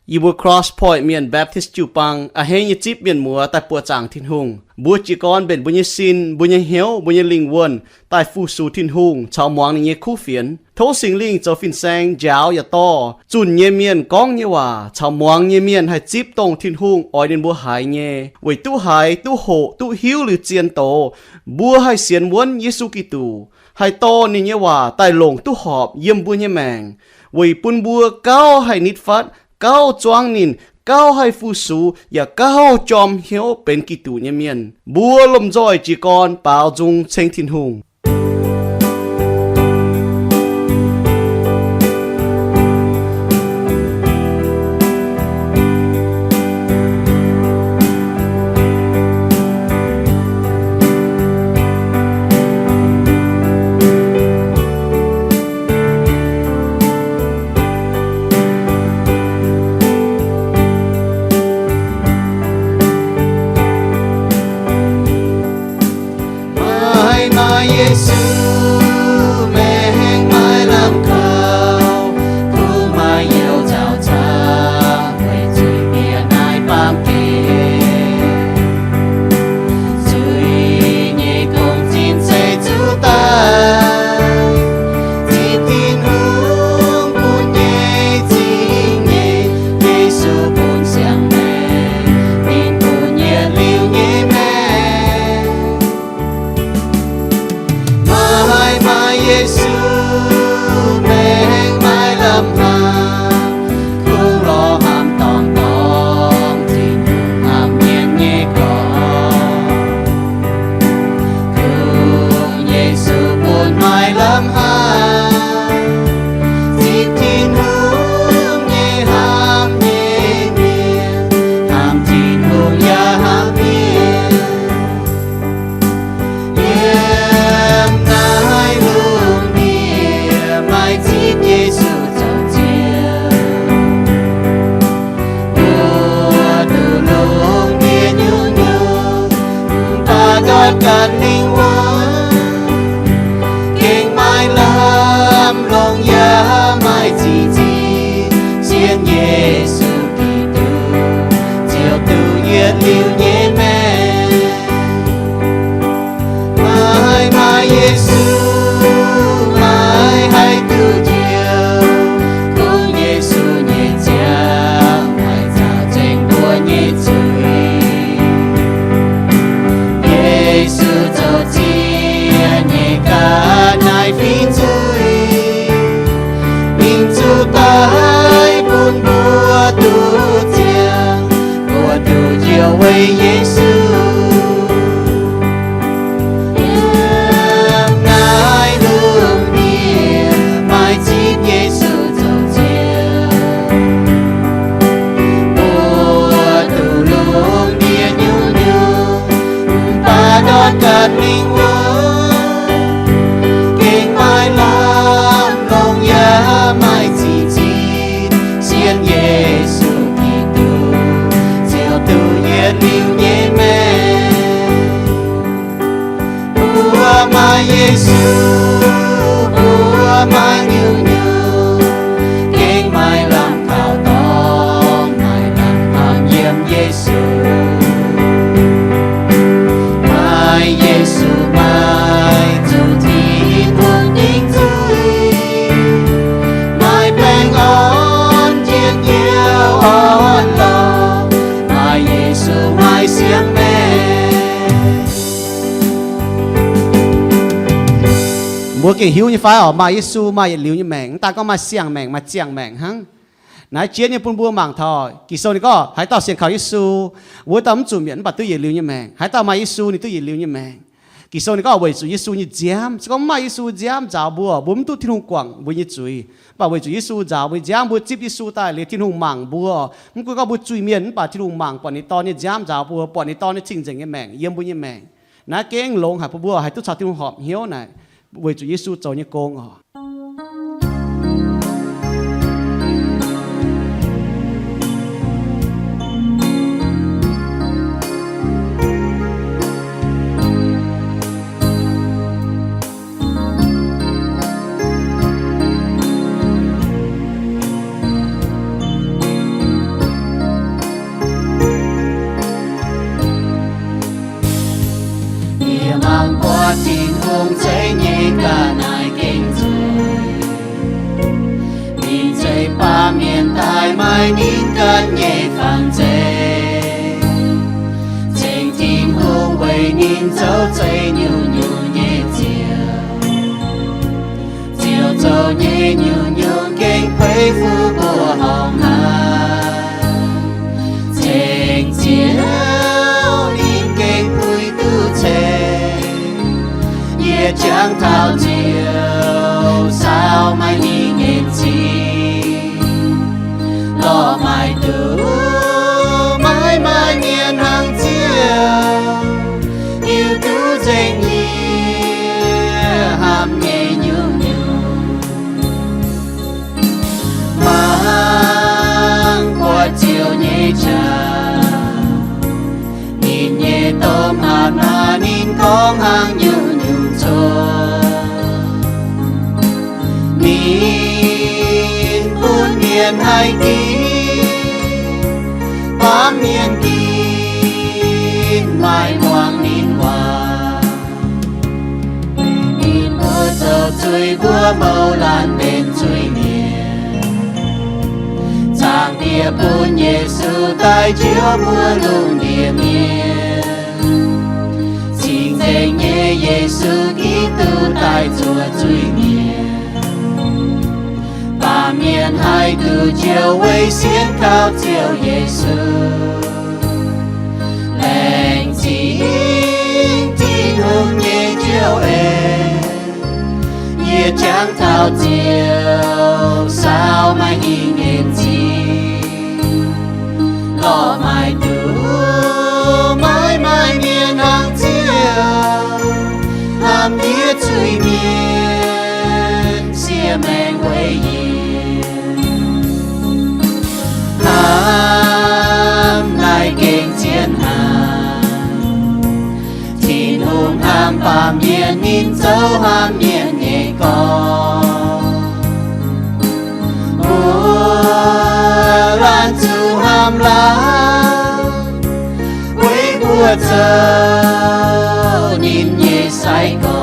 Yie mbuo Cross Point Mienh Baptist jiu-baang a'hneiv nyei zipv mienh muoz daaih buoqc zaangc Tin-Hungh. Mbuo jiez gorn mbenc mbuo nyei sin, mbuo nyei hnyouv, mbuo nyei lingh wuonh daaih fu-sux Tin-Hungh caux muangx ninh nyei kuv fienx. Tov Singx Lingh zoux fin-saeng njaaux yaac dorh zunh nyei mienh gorngv nyei waac caux muangx nyei mienh haih zipv dongh Tin-Hungh oix ninh mbuo haiz nyei, weic duqv haiz, duqv hoqc, duqv hiuv liuz zien doz, mbuo haih sienx wuonv Yesu Giduc, haih dorh ninh nyei waac daaih longc duqv horpc yiem mbuo nyei maengc, weic bun mbuo gauh haih nitv fatv, gauh zuangv ninh, gauh haih fu-sux, yaac gauh jorm hnyouv benx Giduc nyei mienh. Mbuo lomh nzoih jiez gorn baaux nzung ceng Tin-Hungh. Maaih, maaih Yesu, maengx maaih lamh kaux, kungx maaih youz nzauh caux, weic zuqc bieqc naaiv baamh gen. Zuiz nyei gong-zinh se zuqc daaih, zipv Tin-Hungh bun nyei zingh nyei, Yesu bun siang-maengc, ninh bun yietc liuz nyei maengc. Maaih, maaih Yesu, maengx maaih lamh haaix, kungx lorz hnamv dorngc dorngc, Tin-Hungh hnamv mienh nyei gorx. Kungx Yesu bun maaih lamh haaix, zipv Tin-Hungh nyei hnamv nyei mienh, hnamv Tin-Hungh yaac hnamv mienh. Yiem naaiv lungh ndiev maaih zipv Yesu zoux Ziouv. Mbuo duqv lungh ndiev nyungc-nyungc, mv baac ndortv ganh lingh wuonh, gengh maaih lamh longc yaac maaih zingh zinh, sienx Yesu Giduc ziouc duqv yietc liuz nyei maengc. Maaih, maaih Yesu, maaih haih duqv njoux, kungx Yesu nyei ziangh haih caux nzengc mbuo nyei zuiz. Yesu zoux ziex nyei ganh naaiv fingx zuiz, ninh zuqc daic bun mbuo duqv ziangh, mbuo duqv njoux weic Yesu. Yiem naaiv lungh ndiev maaih zipv Yesu zoux Ziouv. Mbuo duqv lungh ndiev nyungc-nyungc, mv baac ndortv ganh lingh wuonh, gengh maaih lamh longc yaac maaih zingh zinh, sienx Yesu Giduc ziouc duqv yietc liuz nyei maengc. Mbuo maaih Yesu, mbuo maaih nyungc-nyungc, gengh maaih lamh kaux dorngx, maaih lamh kaux yiem Yesu. Maaih Yesu, maaih zuqc Tin-Hungh dingc zuiz, maaih baengh orn njien-youh orn-lorqc, maaih Yesu maaih siang-maengc. Mbuo gengh hiuv nyei fai oc? Maaih Yesu maaih yietc liuz nyei maengc, mv daaih gorngv maaih siang-maengc, maaih ziangh maengc hnangv. Naaiv jiex nyei bun mbuo mangc taux Ging-Sou ninh gorngv haaix dauh sienx kaux Yesu, wuov dauh mv zuqc mietc mv baac duqv yietc liuz nyei maengc. Haaix dauh maaih Yesu ninh duqv yietc liuz nyei maengc. Ging-Sou ninh gorngv weic zuqc Yesu nyei nziaamv, se gorngv mv maaih Yesu nziaamv nzaaux mbuo, mbuo mv duqv Tin-Hungh guangc mbuo nyei zuiz. Mv baac weic zuqc Yesu nzaaux mbuo nziaamv, mbuo zipv Yesu daaih liuz Tin-Hungh mangc mbuo. Mv gunv gorngv mbuo zuiz-mienh mv baac Tin-Hungh mangc buatc ninh Dorn nyei nziaamv nzaaux mbuo, buatc ninh Dorn nyei cing-nzengc nyei maengc yiem mbuo nyei maengc. Naaiv gengh longx haic bun mbuo haih duqv caux Tin-Hungh horpc hnyouv naaic, weic zuqc Yesu zoux nyei gong oc. Ninh zoux zeih nyungc-nyungc nyei ziouc, ziouc zoux nyei nyungc-nyungc gengh kuei fuqv mbuo horngh haic. Ceng Ziouv ninh gengh puix duqv ceng, yie jangx taux Ziouv saau maaih hingh en cing. Lorh maaic duqv maiv maaih mienh hnangv Ziouv, hiuv duqv nzengc yie hnamv nyei nyungc-nyungc. Mangc buatc Ziouv nyei qaqv, ninh nyei domh hatc maaz ninh gorngv hnangv nyungc-nyungc zoqc. Ninh bun mienh haih ginv, baamh mienh ginv maaih muangx ninh waac. Ninh mbuo zoux zuiz mbuo mouz laanh benx zuiz-mienh. Zaangc Diex bun Yesu daaih njoux mbuo lungh ndiev mienh. Cing-Nzengc nyei Yesu Giduc daaih zuoqc zuiz-mienh. Baamh mienh haih duqv njoux weic sienx kaux Ziouv Yesu. Laengz zingh Tin-Hungh nyei Njoux En, yie jangx taux Ziouv saau maaih hingh en cing. Lorh maaic duqv maiv maaih mienh hnangv Ziouv, hnamv ndiev zuiz-mienh, siev maengc weic yie. Hnamv naaiv gengh zien hnaangx. Tin-Hungh hnamv baamh mienh, ninh zoux hnamv mienh nyei gorx. Mbuo laanh zuqc hnamv laanh, weic mbuo zoux ninh nyei sai-gorx.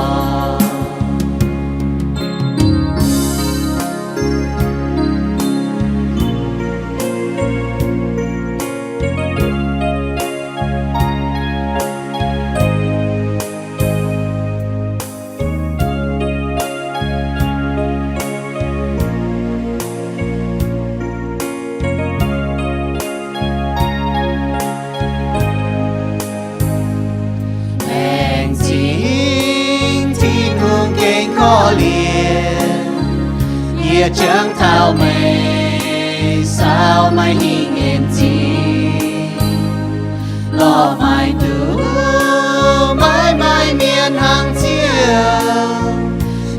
Laengz zingh Tin-Hungh gengh korv-lienh, yie jangx taux meih saau maaih hingh en cing. Lorh maaic duqv maiv maaih mienh hnangv Ziouv,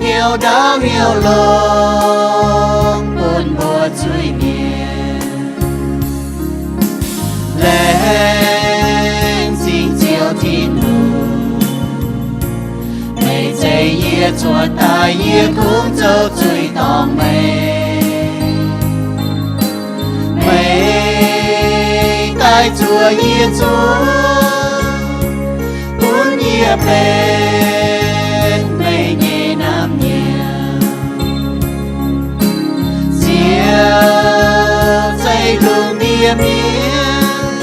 hnyouv ndaauv hnyouv longx bun mbuo zuiz-mienh. Laengz zingh Ziouv Tin-Hungh, meih zeix yie cuotv daaih, yie kungx zoux zuiz dorngc meih. Meih daaih zuoqc yie zuoqv, bun yie benx meih nyei naamh nyouz. Ziouv zeiv lungh ndiev mienh,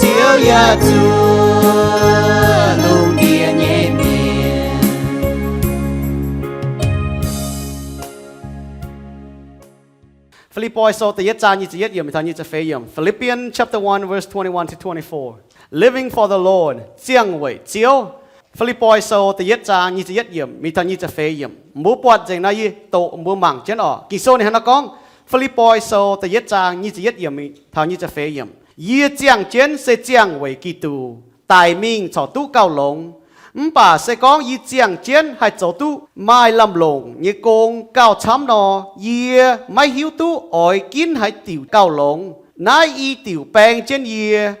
Ziouv yaac zuoqc lungh ndiev nyei mienh. Fi^lipv^poi Sou da'yietv zaang nyic ziepc yietv yiemc taux nyic ziepc feix yiemc. Philippians chapter one, verse twenty-one to twenty-four. Living for the Lord, ziangh weic Ziouv. Fi^lipv^poi Sou da'yietv zaang nyic ziepc yietv yiemc mingh taux nyic ziepc feix yiemc. Mbuo buatc nzengc naaiv, yie doqc mbuo mangc jienv oc. Ging-Sou ninh hnangv naaiv gorngv, Fi^lipv^poi Sou da'yietv zaang nyic ziepc yietv yiemc mingh taux nyic ziepc feix yiemc. Yie ziangh jienv se ziangh weic Giduc, daic mingh corc duqv gauh longx. Mv baac se gorngv yie ziangh jienv haih zoux duqv maaih lamh longc nyei gong gauh camv nor, yie maiv hiuv duqv oix ginv haaix diuc gauh longx. Naaiv i diuc baeng jienv yie.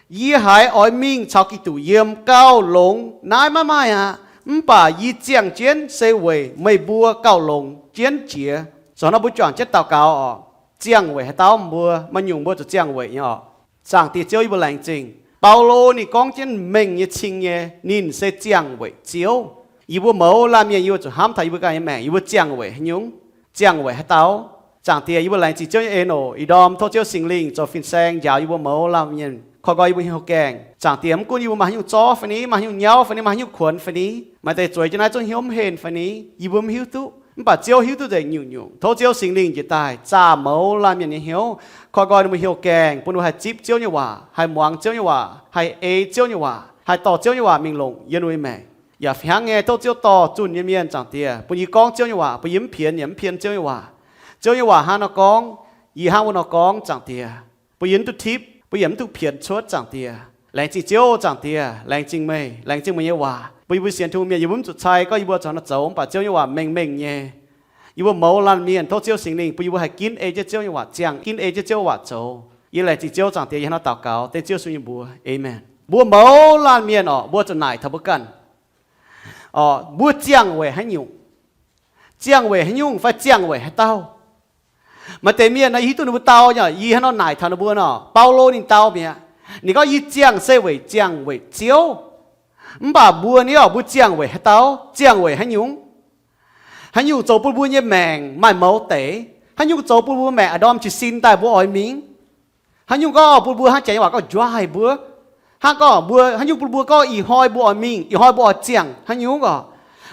Yie haiz oix mingh caux Giduc yiem gauh longx naaiv maiv maaih aqv. Mv baac yie ziangh jienv se weic meih mbuo gauh longx jienv jiex. Zoux nor mbuo juangc jienv daux gaux oc. Ziangh weic haaix dauh mbuo, maaih nyungc mbuo zuqc ziangh weic nyei oc. Zaangc Diex Ziouv, yie mbuo laengz zingh. Baulo ninh gorngv jienv mengh nyei cing nyei, ninh se ziangh weic Ziouv. Yie mbuo mouz laanh mienh yie mbuo zuqc hnamv taux yie mbuo ganh nyei maengc, yie mbuo ziangh weic haaix nyungc? Ziangh weic haaix dauh? Zaangc Diex, yie mbuo laengz zingh Ziouv nyei en oc. Ih ndorm tov Ziouv Singx Lingh zoux fin-saeng njaaux yie mbuo mouz laanh mienh. Koi nqoi yie mbuo hnyouv gaengh, Zaangc Diex, mv gunv yie mbuo maaih haaix nyungc zorv fai ni, maaih haaix nyungc nyauv fai ni, maaih haaix nyungc kuonx fai ni, maaih deix zueiz jienv naaiv zungv hnyouv mv henv fai ni, yie mbuo mv hiuv duqv. Mv baac Ziouv hiuv duqv nzengc nyungc-nyungc. Tov Ziouv Singx Lingh njiec daaih zaah mouz laanh mienh nyei hnyouv, koi nqoi ninh mbuo hnyouv gaengh, bun ninh mbuo haih zipv Ziouv nyei waac, haih muangx Ziouv nyei waac, haih ei Ziouv nyei waac, haih dorh Ziouv nyei waac mingh longc yiem ninh mbuo nyei maengc. Yaac fih hnangv nyei, tov Ziouv dorh zunh nyei mienh, Zaangc Diex, bun yie gorngv Ziouv nyei waac, bun yie mv pienx yaac mv pien Ziouv nyei waac. Ziouv nyei waac hnangv nor gorngv, yie hnangv wuov nor gorngv, Zaangc Diex, bun yie mv duqv tipv, bun yie mv duqv pienx cuotv, Zaangc Diex. Laengz zingh Ziouv, Zaangc Diex, laengz zingh meih, laengz zingh meih nyei waac, bun yie mbuo sienx Tin-Hungh mienh, yie mbuo mv zuqc cai gorngv yie mbuo zuqc hnangv nor zoux, mv baac Ziouv nyei waac mengh mengh nyei. Yie mbuo mouz laanh mienh, tov Ziouv Singx Lingh bun yie mbuo haih ginv ei jienv Ziouv nyei waac ziangh, ginv ei jienv Ziouv waac zoux. Yie laengz zingh Ziouv, Zaangc Diex, yie hnangv nor daux gaux dengv Ziouv Yesu nyei mbuox. Aamen. Mbuo mouz laanh mienh orqc, mbuo zuqc naaic taux mbuo ganh orqc, mbuo ziangh weic haaix nyungc? Ziangh weic haaix nyungc fai ziangh weic haaix dauh? Maaih deix mienh nor, yie hiuv duqv ninh mbuo dau nyei, yie hnangv nor naaic taux ninh mbuo nor, Baulo ninh dau mi'aqv. Ninh gorngv, yie ziangh se weic ziangh weic Ziouv. Mv baac mbuo ni orqc, mbuo ziangh weic haaix dauh? Ziangh weic haaix nyungc? Haaix nyungc zoux bun mbuo nyei maengc maaih mouz deix? Haaix nyungc zoux bun mbuo maengc a'ndorm jiez sin daaih mbuo oix mingh? Haaix nyungc gorngv bun mbuo hnangv jaax nyei waac gorngv drive mbuo? Hnangv gorngv mbuo, haaix nyungc bun mbuo gorngv ih hnoi mbuo oix mingh, ih hnoi mbuo oix ziangh? Haaix nyungc orqc?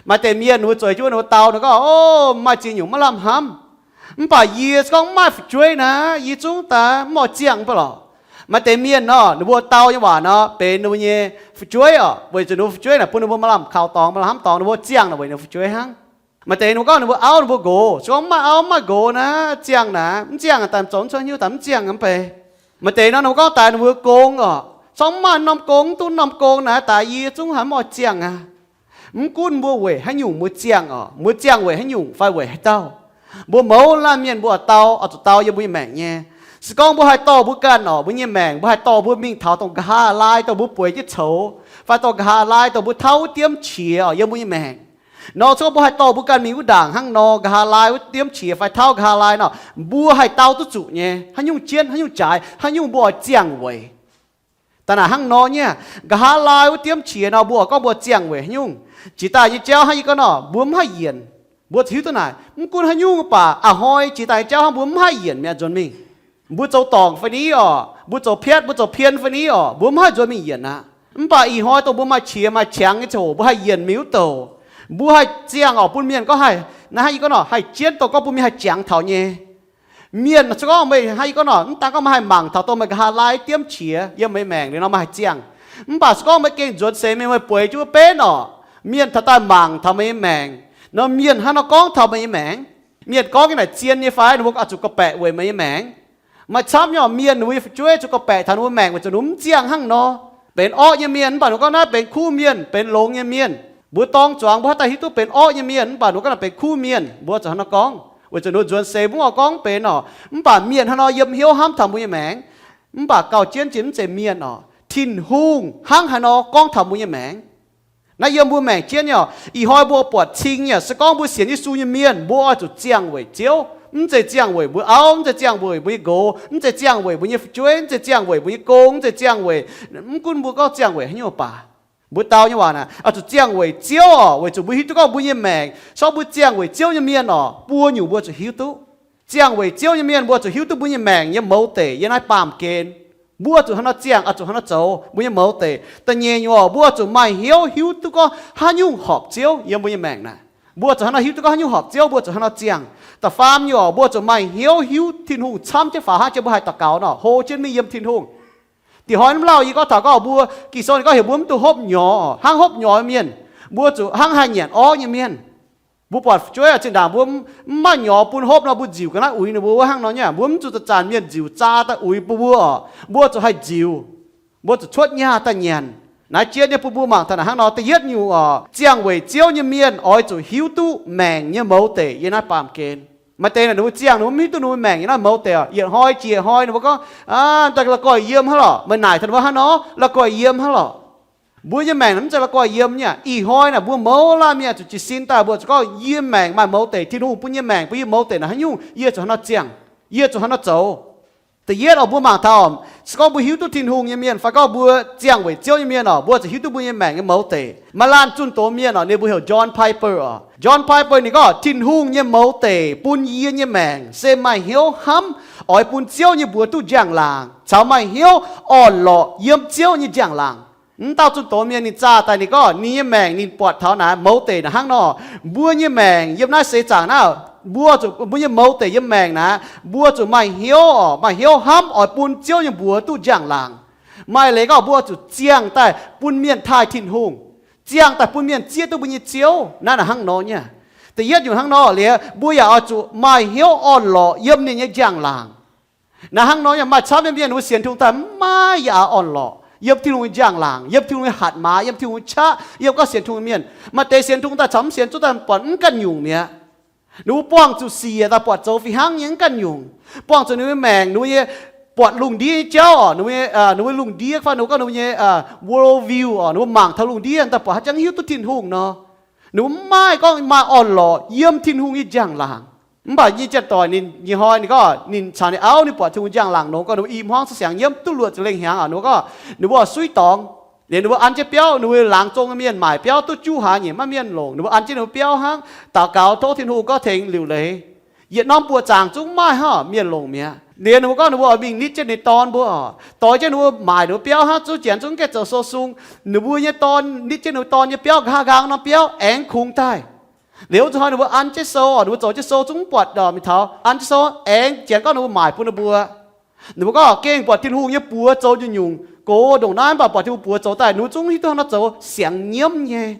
Maaih deix mienh ninh mbuo zueiz jienv wuov ninh mbuo dau nor gorngv, o, maaih ziex nyungc maiv lamh hnamv. Mv baac yie se gorngv mv maaih fu'jueiv naaic, yie zungv daaih mv oix ziangh mv baac lorqc. Maaih deix mienh nor, ninh mbuo dau nyei waac nor benx ninh mbuo nyei fu'jueiv orqc, weic zuqc ninh mbuo fu'jueiv naaic bun ninh mbuo maaih lamh kaux dorngx, maaih lamh hnamv dorngx, ninh mbuo ziangh naaic weic ninh fu'jueiv hnangv. Maaih deix ninh mbuo gorngv ninh mbuo auv ninh mbuo nqox, se gorngv mv maaih auv mv maaih nqox naaic, ziangh naaic, mv ziangh daaih zoux mv cuotv hnyouv daaih mv ziangh mv bei. Maaih deix nor ninh mbuo gorngv daaih ninh mbuo gong orqc, se gorngv mv maaih norm gong, mv duqv norm gong naaic, daaih yie zungv haiz mv oix ziangh aqv. Mv gunv mbuo weic haaix nyungc mbuo ziangh orqc, mbuo ziangh weic haaix nyungc fai weic haaix dauh, mbuo mouz laanh mienh mbuo oix dau, oix zuqc dau yiem mbuo nyei maengc nyei. Se gorngv mbuo haih dorh mbuo ganh orqc, mbuo nyei maengc, mbuo haih dorh mbuo mingh taux dongh nqa'haav laai dongh mbuo bueix jienv coux, fai dongh nqa'haav laai dongh mbuo tauv wuov diemv qiex orqc yiem mbuo nyei maengc nor, se gorngv mbuo haih dorh mbuo ganh mingh wuov ndaangc hnangv nor, nqa'haav laai wuov diemv qiex fai tauv nqa'haav laai nor, mbuo haih dau duqv zuqc nyei. Haaix nyungc jienv, haaix nyungc jaaix, haaix nyungc mbuo oix ziangh weic. Daaih naaic hnangv nor nyei, nqa'haav laai wuov diemv qiex nor, mbuo oix gorngv mbuo ziangh weic haaix nyungc? Jiex daaih nyei jauv hnangv yie gorngv nor, mbuo mv haih yienc. Mbuo zuqc hiuv duqv naaic, mv gunv haaix nyungc mv baac a'hnoi jiex daaih nyei jauv hnangv mbuo mv haih yienc mi'aqv nzuonx mingh. Mbuo zoux dorngc fai ni orqc, mbuo zoux piatv, mbuo zoux pien fai ni orqc, mbuo mv haih nzuonx mingh yienc aqv. Mv baac ih hnoi dongh mbuo maaih qiex maaih qangx nyei ziangh hoc, mbuo haih yienc mingh wuov douc. Mbuo haih ziangh orqc bun mienh gorngv haih, naaiv hnangv yie gorngv nor, haih jienv dongh gorngv bun mienh haih jangx taux nyei. Mienh se gorngv meih hnangv yie gorngv nor, mv daan gorngv meih haih mangc taux dongh meih nqa'haav laai diemv qiex yiem meih maengc liuz nor meih haih ziangh. Mv baac se gorngv meih gengh nzuonx seix mingh meih bueix jienv wuov benv orqc, mienh taux daaih mangc taux meih nyei maengc nor, mienh hnangv nor gorngv taux meih nyei maengc. Mienh gorngv nyei naaic zien nyei fai? Ninh mbuo oix zuqc gorngv-baeqc weic meih nyei maengc. Maaih camv nyei orqc, mienh ninh mbuo nyei fu'jueiv zuqc gorngv-baeqc taux ninh mbuo maengc weic zuqc ninh mbuo mv ziangh hnangv nor. Benx orqv nyei mienh mv baac ninh mbuo gorngv naaiv benx kuv mienh, benx longx nyei mienh. Mbuo dorng zuangx mbuo haaix daaih hiuv duqv benx orqv nyei mienh mv baac ninh mbuo gorngv naaiv benx kuv mienh, mbuo zuqc hnangv nor gorngv. Weic zuqc ninh mbuo nzuonx seix mbuo mv oix gorngv benx orqc, mv baac mienh hnangv nor yiem hnyouv hnamv taux mbuo nyei maengc. Mv baac gauh jienv jiex mv zeiz mienh orqc, Tin-Hungh hnangv haaix nor gorngv taux mbuo nyei maengc. Naaiv yiem mbuo maengc jienv nyei orqc, ih hnoi mbuo buatc cing nyei, se gorngv mbuo sienx Yesu nyei mienh, mbuo oix zuqc ziangh weic Ziouv. Mv zeiz ziangh weic mbuo auv, mv zeiz ziangh weic mbuo nyei nqox, mv zeiz ziangh weic mbuo nyei fu'jueiv, mv zeiz ziangh weic mbuo nyei gong, mv zeiz ziangh weic, mv gunv mbuo gorngv ziangh weic haaix nyungc baac, mbuo dau nyei waac naaic oix zuqc ziangh weic Ziouv orqc, weic zuqc mbuo hiuv duqv gorngv mbuo nyei maengc, se gorngv mbuo ziangh weic Ziouv nyei mienh orqc, buo nyungc mbuo zuqc hiuv duqv. Ziangh weic Ziouv nyei mienh mbuo zuqc hiuv duqv mbuo nyei maengc nyei mouz deic yiem naaiv baamh gen. Mbuo zuqc hnangv nor ziangh, oix zuqc hnangv nor zoux mbuo nyei mouz deic. Da'nyeic nyungc orqc, mbuo zuqc maaih hnyouv hiuv duqv gorngv haaix nyungc horpc Ziouv yiem mbuo nyei maengc naaic. Mbuo zuqc hnangv nor hiuv duqv gorngv haaix nyungc horpc Ziouv, mbuo zuqc hnangv nor ziangh. Da'faam nyungc orqc, mbuo zuqc maaih hnyouv hiuv Tin-Hungh camv jienv faaux hnangv jiex mbuo haih daux gaux nor, hlo jienv mingh yiem Tin-Hungh. Da'nyeic hnoi mv lauh yie gorngv taux gorngv mbuo Ging-Sou ninh gorngv heuc mbuo mv dungx hopv nyorx, hnangv hopv nyorx mienh. Mbuo zuqc hnangv haih nyanc orv nyei mienh. Mbuo buatc fu'jueiv zinh ndaangc mbuo mv maaih nyorx bun hopv nor, mbuo nziux ga'naaiv uix ninh mbuo wuov hnangv nor nyei. Mbuo mv zuqc zanc-zanc mienh nziux zaa daaih uix bun mbuo orqc. Mbuo zuqc haih nziux. Mbuo zuqc cuotv nyaah daaih nyanc. Naaiv jienv nyei bun mbuo mangc taux naaic hnangv nor. Da'yietv nyungc orqc, ziangh weic Ziouv nyei mienh oix zuqc hiuv duqv maengc nyei mouz deic yiem naaiv baamh gen. Maaih deix naaic ninh mbuo ziangh ninh mbuo mv hiuv duqv ninh mbuo maengc yiem naaiv mouz deic orqc. Yietc hnoi jiex hnoi ninh mbuo gorngv, aa, daaih la'guaih yiem hnangv lorqc. Meih naaic taux ninh mbuo hnangv nor, la'guaih yiem hnangv lorqc. Mbuo nyei maengc naaic mv zeiz la'guaih yiem nyei. Ih hnoi naaic mbuo mouz laanh mienh zuqc jiez sin daaih mbuo zuqc gorngv yie maengc maaih mouz deic, Tin-Hungh bun yie maengc, bun yie mouz deic naaic haaix nyungc, yie zuqc hnangv nor ziangh, yie zuqc hnangv nor zoux. Da'yietv orqc, mbuo mangc taux Se gorngv mbuo hiuv duqv Tin-Hungh nyei mienh fai gorngv mbuo ziangh weic Ziouv nyei mienh oc, mbuo ziouc hiuv duqv mbuo nyei maengc nyei mouz deic. Maaih laanh zunh doz mienh oc, ninh mbuo heuc John Piper oc. John Piper ninh gorngv Tin-Hungh nyei mouz deic bun yie nyei maengc se maaih hnyouv hnamv oix bun Ziouv nyei mbuox duqv njang-laangc caux maaih hnyouv orn-lorqc yiem Ziouv nyei njang-laangc. Mv dauh zunh doz mienh ninh zaah daaih ninh gorngv ninh nyei maengc ninh buatc taux naaiv mouz deic naaiv hnangv nor, mbuo nyei maengc yiem naaiv seix zaangc naaiv, mbuo zuqc mbuo nyei mouz deic yiem maengc naaiv, mbuo zuqc maaih hnyouv oc, maaih hnyouv hnamv oix bun Ziouv nyei mbuox duqv njang-laangc. Maaih leiz gorngv mbuo zuqc ziangh daaih bun mienh taaih Tin-Hungh, ziangh daaih bun mienh zieqv duqv mbuo nyei Ziouv. Naaiv naaic hnangv nor nyei. Da'yietv nyungc hnangv nor liuz, mbuo yaac oix zuqc maaih hnyouv orn-lorqc yiem ninh nyei njang-laangc. Naaiv hnangv nor nyei. Maaih camv nyei mienh ninh mbuo sienx Tin-Hungh daaih mv maaih yaac orn-lorqc yiem Tin-Hungh nyei njang-laangc, yiem Tin-Hungh nyei hatc maaz, yiem Tin-Hungh qaqv, yiem gorngv sienx Tin-Hungh mienh. Maaih deix sienx Tin-Hungh daaih caux mv sienx Ziouv daaih buatc mv ganh nyungc mi'aqv. Ninh mbuo buangh zuqc siec daaih buatc zoux fih hnangv nyei mv ganh nyungc. Buangh zuqc ninh mbuo maengc, ninh mbuo nyei buatc lungh ndiev nyei jauv oc, ninh mbuo, ninh mbuo lungh ndiev fai ninh mbuo gorngv ninh mbuo nyei world view oc, ninh mbuo mangc taux lungh ndiev daaih buatc haaix jangv hiuv duqv Tin-Hungh nor. Ninh mbuo mv maaih gorngv maaih orn-lorqc yiem Tin-Hungh nyei njang-laangc. Mv baac yie janx-doic ninh nyei hnoi ninh gorngv ninh caux ninh auv ninh buatc Tin-Hungh njang-laangc nor gorngv ninh mbuo i hmuangv se siangx nyiemv duqv luoqc ziepc lengh hnyangx oc, ninh mbuo gorngv ninh mbuo suiv dorngx. Liuz ninh mbuo an jienv biauv, ninh mbuo laangz zong mienh maaic biauv duqv juqv hlaax nyeic maiv mienh longc, ninh mbuo an jienv ninh mbuo biauv hnangv, daux gaux tov Tin-Hungh gorngv tengx liuc leiz. Yietc norm buoqc zaangc zungv mv maaih hnangv mienh longc mi'aqv. Liuz ninh mbuo gorngv ninh mbuo oix mingh nitv jienv ninh dorn mbuo oc, doix jienv ninh mbuo maaic ninh mbuo biauv hnangv, zungv janx zungv gaengh zoux sou sung. Ninh mbuo nyei dorn nitv jienv ninh mbuo dorn nyei biauv nqa'haav nqaang norm biauv aengx kungx daaih. Liuz wuov zanc hnoi ninh mbuo an jienv sou oc, ninh mbuo zoux jienv sou zungv mv buatc dorh mingh taux an jienv sou aengx janx gorngv ninh mbuo maaic bun ninh mbuo. Ninh mbuo gorngv gengh buatc Tin-Hungh nyei buoz zoux nyungc-nyungc gox ndongc naaiv, mv baac buatc Tin-Hungh buoz zoux daaih ninh mbuo zungv hiuv duqv hnangv nor zoux siangx nyiemv nyei.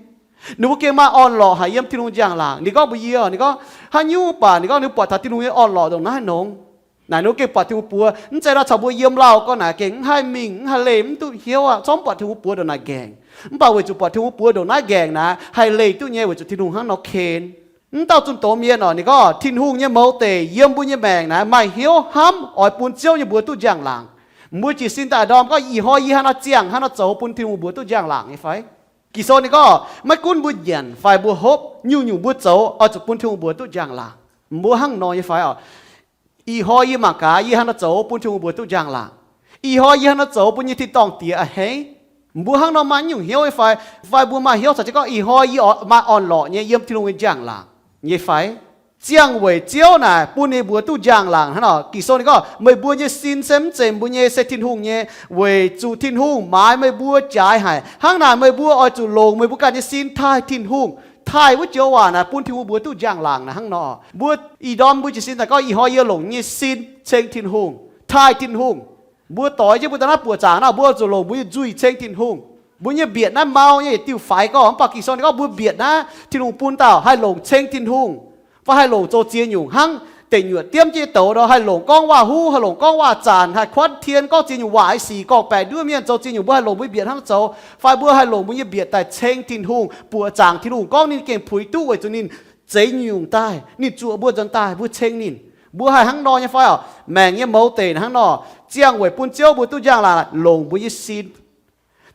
Ninh mbuo gengh maaih orn-lorqc haic yiem Tin-Hungh njang-laangc. Ninh gorngv mbuox yie, ninh gorngv haaix nyungc baac ninh gorngv ninh buatc taux Tin-Hungh nyei orn-lorqc ndongc naaiv nongx. Naaic ninh mbuo gengh buatc Tin-Hungh buoz. Mv zeiz nor caux mbuo yiem lauh gorngv naaic gengh mv haih mingh, mv haih leih, mv duqv hnyouv aqv, corc mv buatc Tin-Hungh buoz ndongc naaic nqaengc. Mv baac weic zuqc buatc Tin-Hungh buoz ndongc naaiv nqaengc naaic haih leih duqv nyei weic zuqc Tin-Hungh hnangv nor ken. Mv dauh zunh doz mienh oc, ninh gorngv Tin-Hungh nyei mouz deic yiem mbuo nyei maengc naaic maaih hnyouv hnamv oix bun Ziouv nyei mbuox duqv njang-laangc. Mbuo jiez sin daaih ndorm gorngv ih hnoi yie hnangv nor ziangh, hnangv nor zoux bun Tin-Hungh mbuox duqv njang-laangc nyei fai? Ging-Sou ninh gorngv maiv gunv mbuo nyanc fai mbuo hopv, nyungc-nyungc mbuo zoux oix zuqc bun Tin-Hungh mbuox duqv njang-laangc. Mbuo hnangv nor nyei fai oc? Ih hnoi yie mangc gaax yie hnangv nor zoux bun Tin-Hungh mbuox duqv njang-laangc. Ih hnoi yie hnangv nor zoux bun nyei tin-dorngh Diex a'hneiv. Mbuo hnangv nor maaih nyungc hnyouv nyei fai? Fai mbuo maaih hnyouv caux jienv gorngv ih hnoi yie maaih orn-lorqc nyei yiem Tin-Hungh nyei njang-laangc nyei fai? Ziangh weic Ziouv naaic bun ninh mbuox duqv njang-laangc hnangv nor. Ging-Sou ninh gorngv meih mbuo nyei sin se mv zeiz mbuo nyei, se Tin-Hungh nyei. Weic zuqc Tin-Hungh maaiz meih mbuo jaaix haic. Hnangv naaic meih mbuo oix zuqc longc meih mbuo ganh nyei sin taaih Tin-Hungh. Taaih wuov joux waac naaic bun Tin-Hungh mbuox duqv njang-laangc naaic hnangv nor. Mbuo ih ndorm mbuo jiez sin daaih gorngv ih hnoi yie longc nyei sin ceng Tin-Hungh, taaih Tin-Hungh. Mbuo doix jienv mbuo daaih naaiv buoqc zaangc nor mbuo zuqc longc mbuo nyei nzuih ceng Tin-Hungh. Mbuo nyei mbietc naaiv mau nyei yietc diuh faix gorngv, mv baac Ging-Sou ninh gorngv mbuo mbietc naaiv Tin-Hungh bun dauh haih longc ceng Tin-Hungh, fai haih longc zoux ziex nyungc hnangv. Deic nyuoqc diemv jienv douz nor haih longc gorngv waac-huv, haih longc gorngv waac-zanc, haih kuanv tien, gorngv ziex nyungc waac, haih sic gorngv-baeqc nduov mienh, zoux ziex nyungc, mbuo haih longc mbuo mbietc hnangv zoux. Fai mbuo haih longc mbuo nyei mbietc daaih ceng Tin-Hungh, buoqc zaangc Tin-Hungh gorngv ninh gengh puix duqv weic zuqc ninh zeix nyungc daaih, ninh zuoqc mbuo nzuonx daaih mbuo ceng ninh. Mbuo haih hnangv nor nyei fai oc? Maengc nyei mouz deic hnangv nor, ziangh weic bun Ziouv mbuo duqv njang-laangc longc mbuo nyei sin.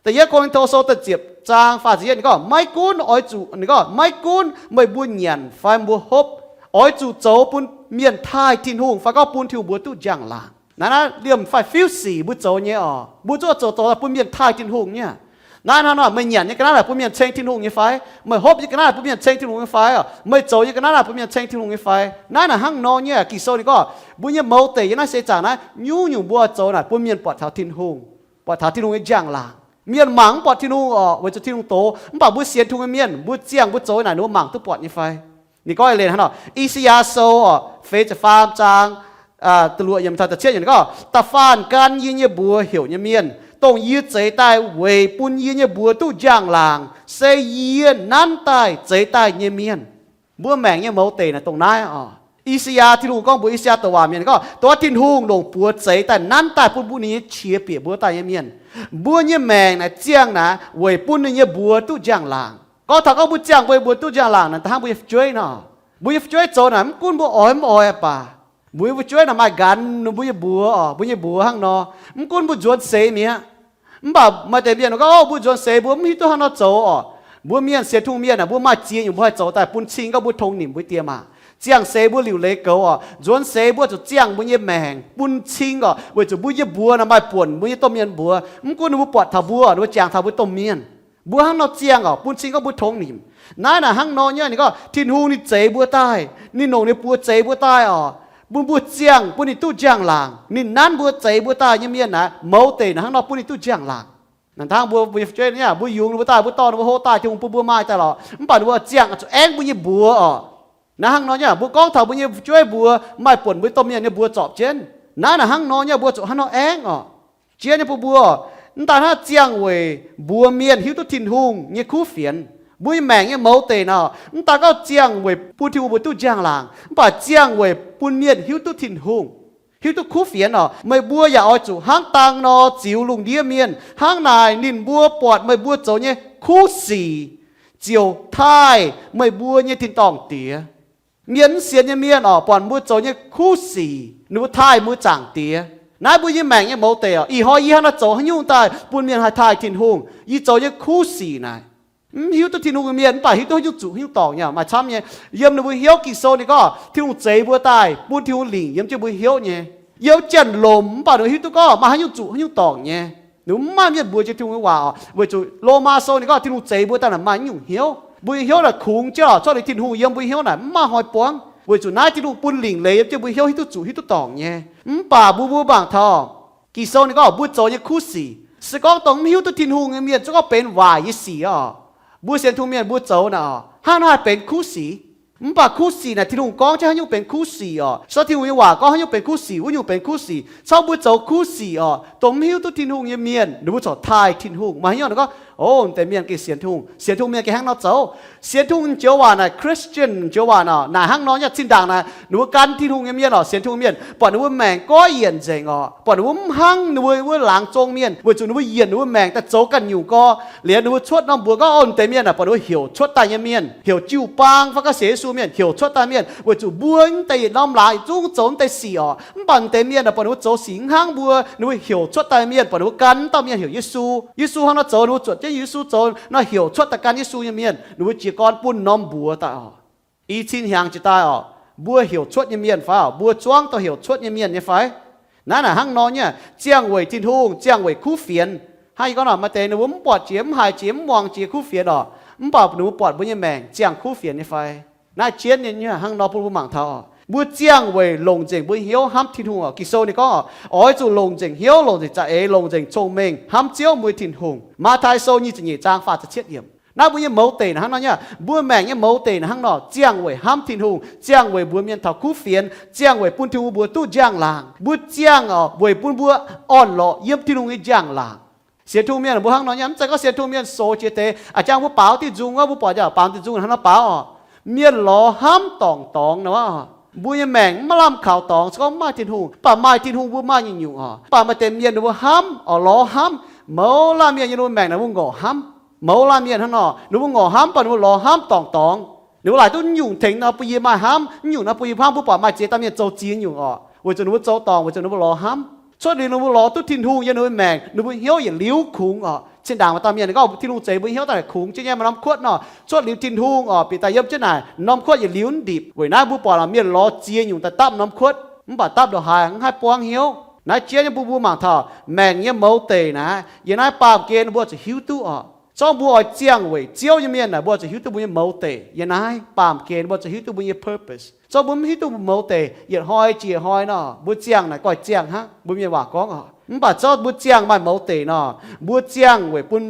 Da'yietv Ko^lin^to Sou da'ziepc zaang faah ziepc yietv ninh gorngv, maiv gunv oix zuqc, ninh gorngv, maiv gunv meih mbuo nyanc fai mbuo hopv, oix zuqc zoux bun mienh taaih Tin-Hungh fai gorngv bun Tin-Hungh mbuox duqv njang-laangc. Naaiv naaiv liemh fai fiuv sic mbuo zoux nyei oc, mbuo zuqc zoux zoux bun mienh taaih Tin-Hungh nyei. Naaiv hnangv nor meih nyanc nyei ga'naaiv naaic bun mienh ceng Tin-Hungh nyei fai? Meih hopv nyei ga'naaiv naaic bun mienh ceng Tin-Hungh nyei fai? Meih zoux nyei ga'naaiv naaic bun mienh ceng Tin-Hungh nyei fai? Naaiv naaic hnangv nor nyei. Ging-Sou ninh gorngv mbuo nyei mouz deic yiem naaiv seix zaangc naaiv nyungc-nyungc mbuo oix zoux naaic bun mienh buatc taux Tin-Hungh, buatc taux Tin-Hungh nyei njang-laangc. Mienh mangc mv buatc Tin-Hungh oc, weic zuqc Tin-Hungh doz. Mv baac mbuo sienx Tin-Hungh nyei mienh, mbuo ziangh mbuo zoux naaic ninh mbuo mangc duqv buatc nyei fai? Ninh gorngv eix leiz hnangv nor, I^saa^yaa Sou oc, feix ziepc faam zaang, da'luoqc yiemc taux da'cietv yiemc gorngv, da'faanh gan yie nyei mbuox heuc nyei mienh, dongh yie zeix daaih weic bun yie nyei mbuox duqv njang-laangc, se yie nanv daaih zeix daaih nyei mienh. Mbuo maengc nyei mouz deic naaic dongh naaiv oc. I^saa^yaa, Tin-Hungh gorngv mbuox I^saa^yaa douc waac mienh gorngv, dongh wuov Tin-Hungh longc buoz zeix daaih nanv daaih bun mbuo ninh nyei qiex bieqc mbuo daaih nyei mienh. Mbuo nyei maengc naaic ziangh naaic weic bun ninh nyei mbuox duqv njang-laangc. Gorngv taux gorngv mbuo ziangh mbuo nyei mbuox duqv njang-laangc naaic, da'hnangv mbuo nyei fu'jueiv nor. Mbuo nyei fu'jueiv zoux naaic mv gunv mbuo oix mv oix baac, mbuo nyei fu'jueiv naaic maaih nqanx mbuo nyei mbuox oc, mbuo nyei mbuox hnangv nor. Mv gunv mbuo nzuonx seix mi'aqv. Mv baac maaih deix mienh gorngv, o, mbuo nzuonx seix mbuo mv hiuv duqv hnangv nor zoux oc. Mbuo mienh sienx Tin-Hungh mienh aah, mbuo maaih ziex nyungc mbuo haih zoux daaih bun cing gorngv mbuo tongx nimc mbuo diex maac. Ziangh seix mbuo liuc leiz goux oc. Nzuonx seix mbuo zuqc ziangh mbuo nyei maengc bun cing oc, weic zuqc mbuo nyei mbuox naaic maaih buonc mbuo nyei domh mienh mbuox. Mv gunv ninh mbuo buatc taux mbuo, ninh mbuo jangx taux mbuo domh mienh. Mbuo hnangv nor ziangh oc, bun cing gorngv mbuo tongx nimc. Naaiv naaic hnangv nor nyei, ninh gorngv Tin-Hungh ninh zeix mbuo daaih, ninh longc ninh buoz zeix mbuo daaih oc, bun mbuo ziangh, bun ninh duqv njang-laangc. Ninh nanv mbuo zeix mbuo daaih nyei mienh naaic, mouz deic naaic hnangv nor bun ninh duqv njang-laangc. Naaic hnangv mbuo, mbuo fu'jueiv nyei, mbuo yungz ninh mbuo daaih, mbuo dorh ninh mbuo, hlo daaih, Tin-Hungh bun mbuo maaih daaih lorqc, mv baac ninh mbuo ziangh zuqc aengv mbuo nyei mbuox oc. Naaiv hnangv nor nyei, mbuo gorngv taux mbuo nyei fu'jueiv mbuox maaih buonc mbuo domh mienh nyei mbuox zorpc jienv. Naaiv naaic hnangv nor nyei, mbuo zuqc hnangv nor aengv oc. Jiex nyei bun mbuo, mv daaih hnangv ziangh weic mbuox mienh hiuv duqv Tin-Hungh nyei kuv fienx. Mbuo nyei maengc nyei mouz deic naaic, mv daaih gorngv ziangh weic bun Tin-Hungh mbuo duqv njang-laangc, mv baac ziangh weic bun mienh hiuv duqv Tin-Hungh, hiuv duqv kuv fienx oc. Meih mbuo yaac oix zuqc hnangv dang nor ziux lungh ndiev mienh. Hnangv naaic ninh mbuo buatc meih mbuo zoux nyei kuv sic ziouc taaih meih mbuo nyei tin-dorngh Diex. Mienh mv sienx nyei mienh oc, buatc mbuo zoux nyei kuv sic, ninh mbuo taaih mbuo Zaangc Diex. Naaiv mbuo nyei maengc nyei mouz deic oc. Ih hnoi yie hnangv naaiv zoux haaix nyungc daaih bun mienh haih taaih Tin-Hungh? Yie zoux nyei kuv sic naaic, mv hiuv duqv Tin-Hungh nyei mienh mv baac hiuv duqv haaix nyungc zuqc haaix nyungc dorngc nyei maaih camv nyei. Yiem ninh mbuo hnyouv Ging-Sou ninh gorngv Tin-Hungh zeix mbuo daaih bun Tin-Hungh lingc yiem jienv mbuo hnyouv nyei. Yiem janx-lomc mv baac ninh hiuv duqv gorngv maaih haaix nyungc zuqc haaix nyungc dorngc nyei. Ninh mbuo mv maaih mienh mbuox jiex Tin-Hungh nyei waac oc, weic zuqc Lomaa Sou ninh gorngv Tin-Hungh zeix mbuo daaih naaic maaih nyungc hnyouv. Mbuo nyei hnyouv naaic kungx jienv oc, cuotv liuz Tin-Hungh yiem mbuo hnyouv naaic mv maaih hnoi buangv, weic zuqc naaiv Tin-Hungh bun lingc leiz yiem jienv mbuo hnyouv hiuv duqv zuqc hiuv duqv dorngc nyei. Mv baac mbuo, mbuo mangc taux Ging-Sou ninh gorngv mbuo zoux nyei kuv sic, se gorngv dongh mv hiuv duqv Tin-Hungh nyei mienh zungv gorngv benx waaic nyei sic oc. Mbuo sienx Tin-Hungh mienh mbuo zoux naaic oc, hnangv naaiv haih benx kuv sic. Mv baac kuv sic naaic Tin-Hungh gorngv jienv haaix nyungc benx kuv sic oc. Se gorngv Tin-Hungh nyei waac gorngv haaix nyungc benx kuv sic, wuov nyungc benx kuv sic. Cov mbuo zoux kuv sic oc, dongh mv hiuv duqv Tin-Hungh nyei mienh ninh mbuo corc taaih Tin-Hungh. Maaih haaix nyungc ninh gorngv, o, deix mienh gengh sienx Tin-Hungh, sienx Tin-Hungh mienh gengh hnangv nor zoux. Sienx Tin-Hungh joux waac naaic, Christian joux waac naaic, naaic hnangv nor nyei. Zinh ndaangc naaic ninh mbuo gan Tin-Hungh nyei mienh oc, sienx Tin-Hungh mienh, buatc ninh mbuo maengc goiv yienc nzengc oc, buatc ninh mbuo mv hnangv ninh mbuo wuov laangz zong mienh, weic zuqc ninh mbuo yienc ninh mbuo maengc daaih zoux ganh nyungc gorx. Liuz ninh mbuo cuotv norm mbuox gorngv, o, deix mienh naaic buatc ninh mbuo heuc cuotv daaih nyei mienh, heuc jiu-baang fai gorngv sienx Yesu mienh heuc cuotv daaih mienh, weic zuqc mbuo mv deix yietc norm laangz yietc zungv zoux mv deix sic oc. Mv baac deix mienh naaic buatc ninh mbuo zoux sic mv hnangv mbuo, ninh mbuo heuc cuotv daaih mienh, buatc ninh mbuo gan dauh mienh heuc Yesu. Yesu hnangv nor zoux, ninh mbuo zuotc jienv Yesu zoux nor heuc cuotv daaih gan Yesu nyei mienh, ninh mbuo jiez gorn bun norm mbuox daaih oc. I cin hnyangx jiex daaih oc, mbuo heuc cuotv nyei mienh fai oc, mbuo zuangv dorh heuc cuotv nyei mienh nyei fai? Naaiv naaic hnangv nor nyei, ziangh weic Tin-Hungh, ziangh weic kuv fienx. Hnangv yie gorngv nor, maaih deix ninh mbuo mv buatc jiex, mv haiz jiex, mv muangx jiex kuv fienx oc, mv baac ninh mbuo buatc mbuo nyei maengc ziangh kuv fienx nyei fai? Naaiv jienv nyei hnangv nor bun mbuo mangc taux oc, mbuo ziangh weic longc nzengc mbuo hnyouv hnamv Tin-Hungh oc. Ging-Sou ninh gorngv oc, oix zuqc longc nzengc hnyouv, longc nzengc za'eix, longc nzengc cong-mengh hnamv Ziouv mbuo nyei Tin-Hungh. Matv^taai Sou nyic ziepc nyeic zaang faah ziepc cietv yiemc. Naaiv mbuo nyei mouz deic naaic hnangv nor nyei, mbuo maengc nyei mouz deic naaic hnangv nor, ziangh weic hnamv Tin-Hungh, ziangh weic mbuox mienh taux kuv fienx, ziangh weic bun Tin-Hungh mbuox duqv njang-laangc. Mbuo ziangh oc weic bun mbuo orn-lorqc yiem Tin-Hungh nyei njang-laangc. Sienx Tin-Hungh mienh mbuo hnangv nor nyei, mv zeiz gorngv sienx Tin-Hungh mienh soux jiex deix, a'jang mbuo baaux diuh nzung wuov, mbuo buatc jiex baaux diuh nzung hnangv nor baaux oc. Mienh lorz hnamv dorngc dorngx nor, mbuo nyei maengc mv maaih lamh kaux dorngx, se gorngv mv maaih Tin-Hungh. Mv baac maaih Tin-Hungh mbuo maaih nyungc-nyungc oc. Mv baac maaih deix mienh ninh mbuo hnamv oc, lorz hnamv. Mouz laanh mienh yiem ninh mbuo maengc naaic mbuo ngorc hnamv. Mouz laanh mienh hnangv nor, ninh mbuo ngorc hnamv, mv baac ninh mbuo lorz hnamv dorngc dorngx. Ninh mbuo laaic duqv nyungc tengx nor bun yie maaih hnamv, nyungc nor bun yie hnamv, mbuo buatc maaih ziex dauh mienh zoux ziex nyungc oc, weic zuqc ninh mbuo zoux dorngc, weic zuqc ninh mbuo lorz hnamv. Cuotv liuz ninh mbuo lorz duqv Tin-Hungh yiem ninh mbuo maengc, ninh mbuo hnyouv yietc liuz kungx oc. Zinh ndaangc maaih dauh mienh ninh gorngv Tin-Hungh zeix mbuo hnyouv daaih kungx jienv nyei maaih norm kuotv nor, cuotv liuz Tin-Hungh oc bieqc daaih yiem jienv naaic, norm kuotv yietc liuz mv ndipc. Weic naaiv mbuo buatc lorqc, mienh lorz ziex nyungc daaih dapv norm kuotv, mv baac dapv ndongc haaix mv haih buangv hnyouv. Naaiv jienv nyei bun mbuo mangc taux maengc nyei mouz deic naaic, yiem naaiv baamh gen mbuo zuqc hiuv duqv oc. Zorqv mbuo oix ziangh weic Ziouv nyei mienh naaic, mbuo zuqc hiuv duqv mbuo nyei mouz deic. Yiem naaiv baamh gen mbuo zuqc hiuv duqv mbuo nyei purpose. Zorqv mbuo mv hiuv duqv mbuo mouz deic, yietc hnoi jiex hnoi nor, mbuo ziangh naaic goiv ziangh hnangv, mbuo mienh waac gorngv oc. Mv baac zorqv mbuo ziangh maaih mouz deic nor, mbuo ziangh weic bun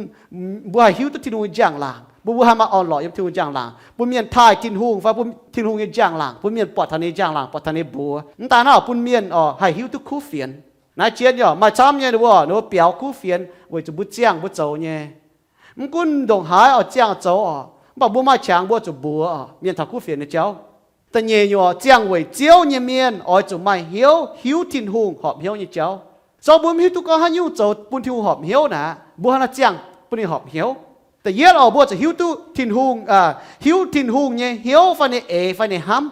mbuo haih hiuv duqv Tin-Hungh nyei njang-laangc, bun mbuo haih maaih orn-lorqc yiem Tin-Hungh njang-laangc, bun mienh taaih Tin-Hungh fai bun Tin-Hungh nyei njang-laangc, bun mienh buatc taux ninh nyei njang-laangc, buatc taux ninh mbuox. Mv daaih naaiv bun mienh oc haih hiuv duqv kuv fienx. Naaiv jienv nyei oc, maaih camv nyei ninh mbuo, ninh mbuo biaux kuv fienx weic zuqc mbuo ziangh mbuo zoux nyei. Mv gunv ndongc haaix oix ziangh zoux oc, mv baac mbuo maaih qangx mbuo zuqc mbuox oc mienh taux kuv fienx nyei jauv. Da'nyeic nyungc oc, ziangh weic Ziouv nyei mienh oix zuqc maaih hnyouv hiuv Tin-Hungh horpc hnyouv nyei jauv. Zorqv mbuo mv hiuv duqv gorngv haaix nyungc zoux bun Tin-Hungh horpc hnyouv naaic, mbuo hnangv naaiv ziangh bun ninh horpc hnyouv. Da'yietv oc, mbuo zuqc hiuv duqv Tin-Hungh, hiuv Tin-Hungh nyei hnyouv fai ninh eix fai ninh hnamv.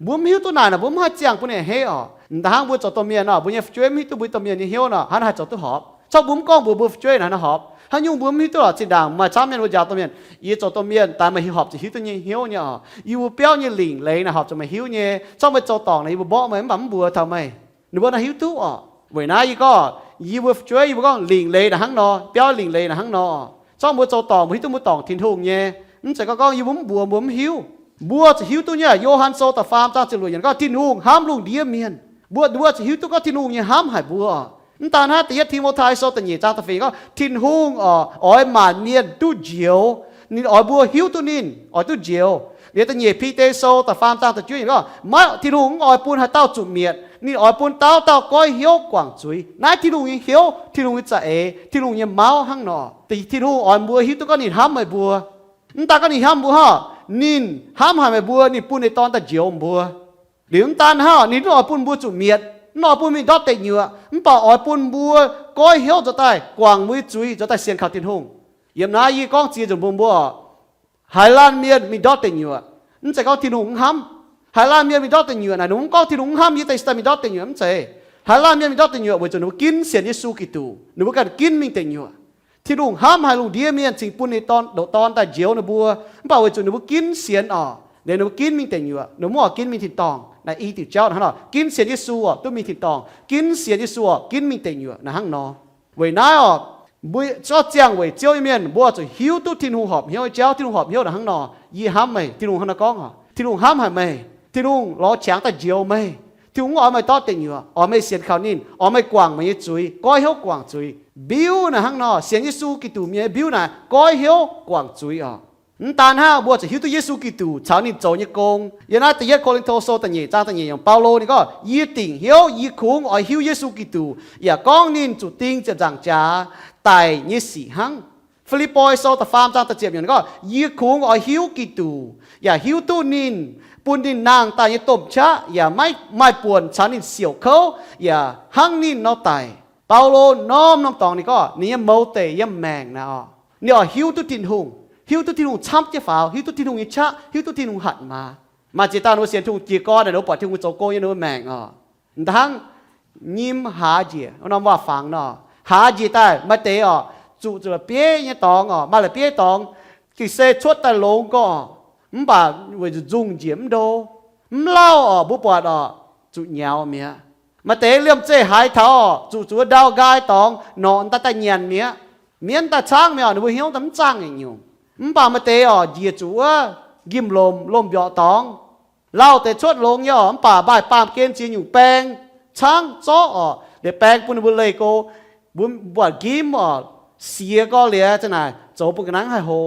Mbuo mv hiuv duqv naaic nor, mbuo mv haih ziangh bun ninh a'hneiv oc. M'daaih hnangv mbuo zoux domh mienh nor, mbuo nyei fu'jueiv mv hiuv duqv mbuo domh mienh nyei hnyouv nor, hnangv naaiv haih zoux duqv horpc? Zorqv mbuo mv gorngv mbuox mbuo fu'jueiv naaic, naaiv horpc haaix nyungc mbuo mv hiuv duqv lorqc. Zinh ndaangc maaih camv mienh mbuo njaaux domh mienh, yie zoux domh mienh daaih meih horpc zuqc hiuv duqv nyei hnyouv nyei oc. Yie mbuo biauv nyei lingc leiz naaic horpc zuqc meih hiuv nyei. Zorqv meih zoux dorngc naaic yie mbuo mborqv meih mv baac mv mbuox taux meih. Ninh mbuo naaiv hiuv duqv oc. Weic naaiv yie gorngv, yie mbuo fu'jueiv yie mbuo gorngv lingc leiz naaic hnangv nor, biauv lingc leiz naaic hnangv nor. Zorqv mbuo zoux dorngc mbuo hiuv duqv mbuo dorngc Tin-Hungh nyei. Mv zeiz gorngv gorngv yie mbuo mv mbuox mbuo mv hiuv. Mbuo zuqc hiuv duqv nyei. Yo^han Sou da'faam zaang ziepc luoqc yiemc gorngv Tin-Hungh hnamv lungh ndiev mienh. Mbuo, mbuo zuqc hiuv duqv gorngv Tin-Hungh nyei hnamv haic mbuo. Mv daan hnangv, da'yietv Ti^mo^tai Sou da'nyeic zaang da'feix gorngv Tin-Hungh oix, oix maanc mienh duqv njoux. Ninh oix mbuo hiuv duqv ninh oix duqv njoux. Liuz da'nyeic Bide Sou da'faam zaang da'juov yiemc gorngv maiv, Tin-Hungh mv oix bun haaix dauh zuqc mietc. Ninh oix bun dauh dauh goiv hnyouv guangc zuiz. Naaiv Tin-Hungh nyei hnyouv, Tin-Hungh nyei za'eix, Tin-Hungh nyei mauv hnangv nor. Tin-Hungh oix mbuo hiuv duqv gorngv ninh hnamv meih mbuo. Mv daan gorngv ninh hnamv mbuo hnangv, ninh hnamv haic meih mbuo, ninh bun ninh dorn daaih njoux mbuo. Liuz mv daan hnangv, ninh mv oix bun mbuo zuqc mietc, mv oix bun mingh ndortv deic nyuoqc, mv baac oix bun mbuo goiv hnyouv nzuonx daaih guangc mbuo nyei zuiz, nzuonx daaih sienx kaux Tin-Hungh. Yiem naaiv yie gorngv ziex nzunc mbuox mbuo, haaix laanh mienh mingh ndortv deic nyuoqc, mv zeiz gorngv Tin-Hungh mv hnamv. Haaix laanh mienh mingh ndortv deic nyuoqc naaic, ninh mv gorngv Tin-Hungh mv hnamv yie daaih mingh ndortv deic nyuoqc, mv zeiz. Haaix laanh mienh mingh ndortv deic nyuoqc weic zuqc ninh mbuo ginv sienx Yesu Giduc, ninh mbuo ganh ginv mingh deic nyuoqc. Tin-Hungh hnamv haic lungh ndiev mienh cingx bun ninh dorn, ndoqc dorn daaih njoux ninh mbuo, mv baac weic zuqc ninh mbuo ginv sienx oc, liuz ninh mbuo ginv mingh deic nyuoqc, ninh mbuo mv oix ginv mingh tin-dorngh. Naaiv i diuc jauv naaic hnangv nor, ginv sienx Yesu oc, duqv mingh tin-dorngh, ginv sienx Yesu oc, ginv mingh deic nyuoqc naaic hnangv nor. Weic naaiv oc, mbuo zorqv ziangh weic Ziouv nyei mienh, mbuo zuqc hiuv duqv Tin-Hungh horpc hnyouv nyei jauv. Tin-Hungh horpc hnyouv naaic hnangv nor, yie hnamv meih, Tin-Hungh hnangv nor gorngv oc, Tin-Hungh hnamv haic meih, Tin-Hungh lorz qangx daaih njoux meih. Tin-Hungh mv oix meih ndortv deic nyuoqc, oix meih sienx kaux ninh, oix meih guangc meih nyei zuiz, goiv hnyouv guangc zuiz. Mbiuv naaic hnangv nor, sienx Yesu Giduc mienh mbiuv naaic goiv hnyouv guangc zuiz oc. Mv daan hnangv, mbuo zuqc hiuv duqv Yesu Giduc caux ninh zoux nyei gong. Yiem naaiv da'yietv Ko^lin^to Sou da'nyeic zaang da'nyeic yiemc, Baulo ninh gorngv, yie dingc hnyouv yie kungx oix hiuv Yesu Giduc, yaac gorngv ninh zuqc ding ziepc nzaangc jaax daic nyei sic hnangv. Fi^lipv^poi Sou da'faam zaang da'ziepc yiemc ninh gorngv, yie kungx oix hiuv Giduc, yaac hiuv duqv ninh, bun ninh nangh daaih nyei domh qaqv, yaac maiv maaih buonc caux ninh siouc kouv, yaac hnangv ninh nor daic. Baulo norm-norm dorngx ninh gorngv ninh nyei mouz deic yiem maengc naaic oc, ninh oix hiuv duqv Tin-Hungh, hiuv duqv Tin-Hungh camv jienv faaux, hiuv duqv Tin-Hungh nyei qaqv, hiuv duqv Tin-Hungh hatc maaz. Maaih ziex dauh ninh mbuo sienx Tin-Hungh jiez gorn naaic, ninh mbuo buatc Tin-Hungh zoux gong yiem ninh mbuo maengc oc. Hnangv nyim haaz njiec, norm waac-fangx nor, haaz njiec daaih maaih deix oc, zuqc zuqc la'bieiv nyei dorngx oc, maaih la'bieiv dorngx, gengh se cuotv daaih longx gorqv, mv baac weic zuqc nzungh njiec mv ndo, mv lauh oc, mbuo buatc oc, zuqc nyaux mi'aqv. Maaih deix liemh zeih haiz taux oc, zuqc zuqc ndau nqaai dorngx norqc daaih daaih nyanc mi'aqv. Mienv daaih caangv mi'aqv oc, ninh mbuo hnyouv daaih mv zaangh nyei nyungc. Mv baac maaih deix oc, njiec zuqc wuov njimv-lomc, lomh mbiorqc dorngx, lauh deix cuotv longx nyei oc, mv baac maaih baamh gen ziex nyungc baeng caangv zorqv oc, liuz baeng bun ninh mbuo leih go, mbuo buatc nqimv oc, siex gorx liuz za'naaic zoux bun ga'naaiv haih hlo.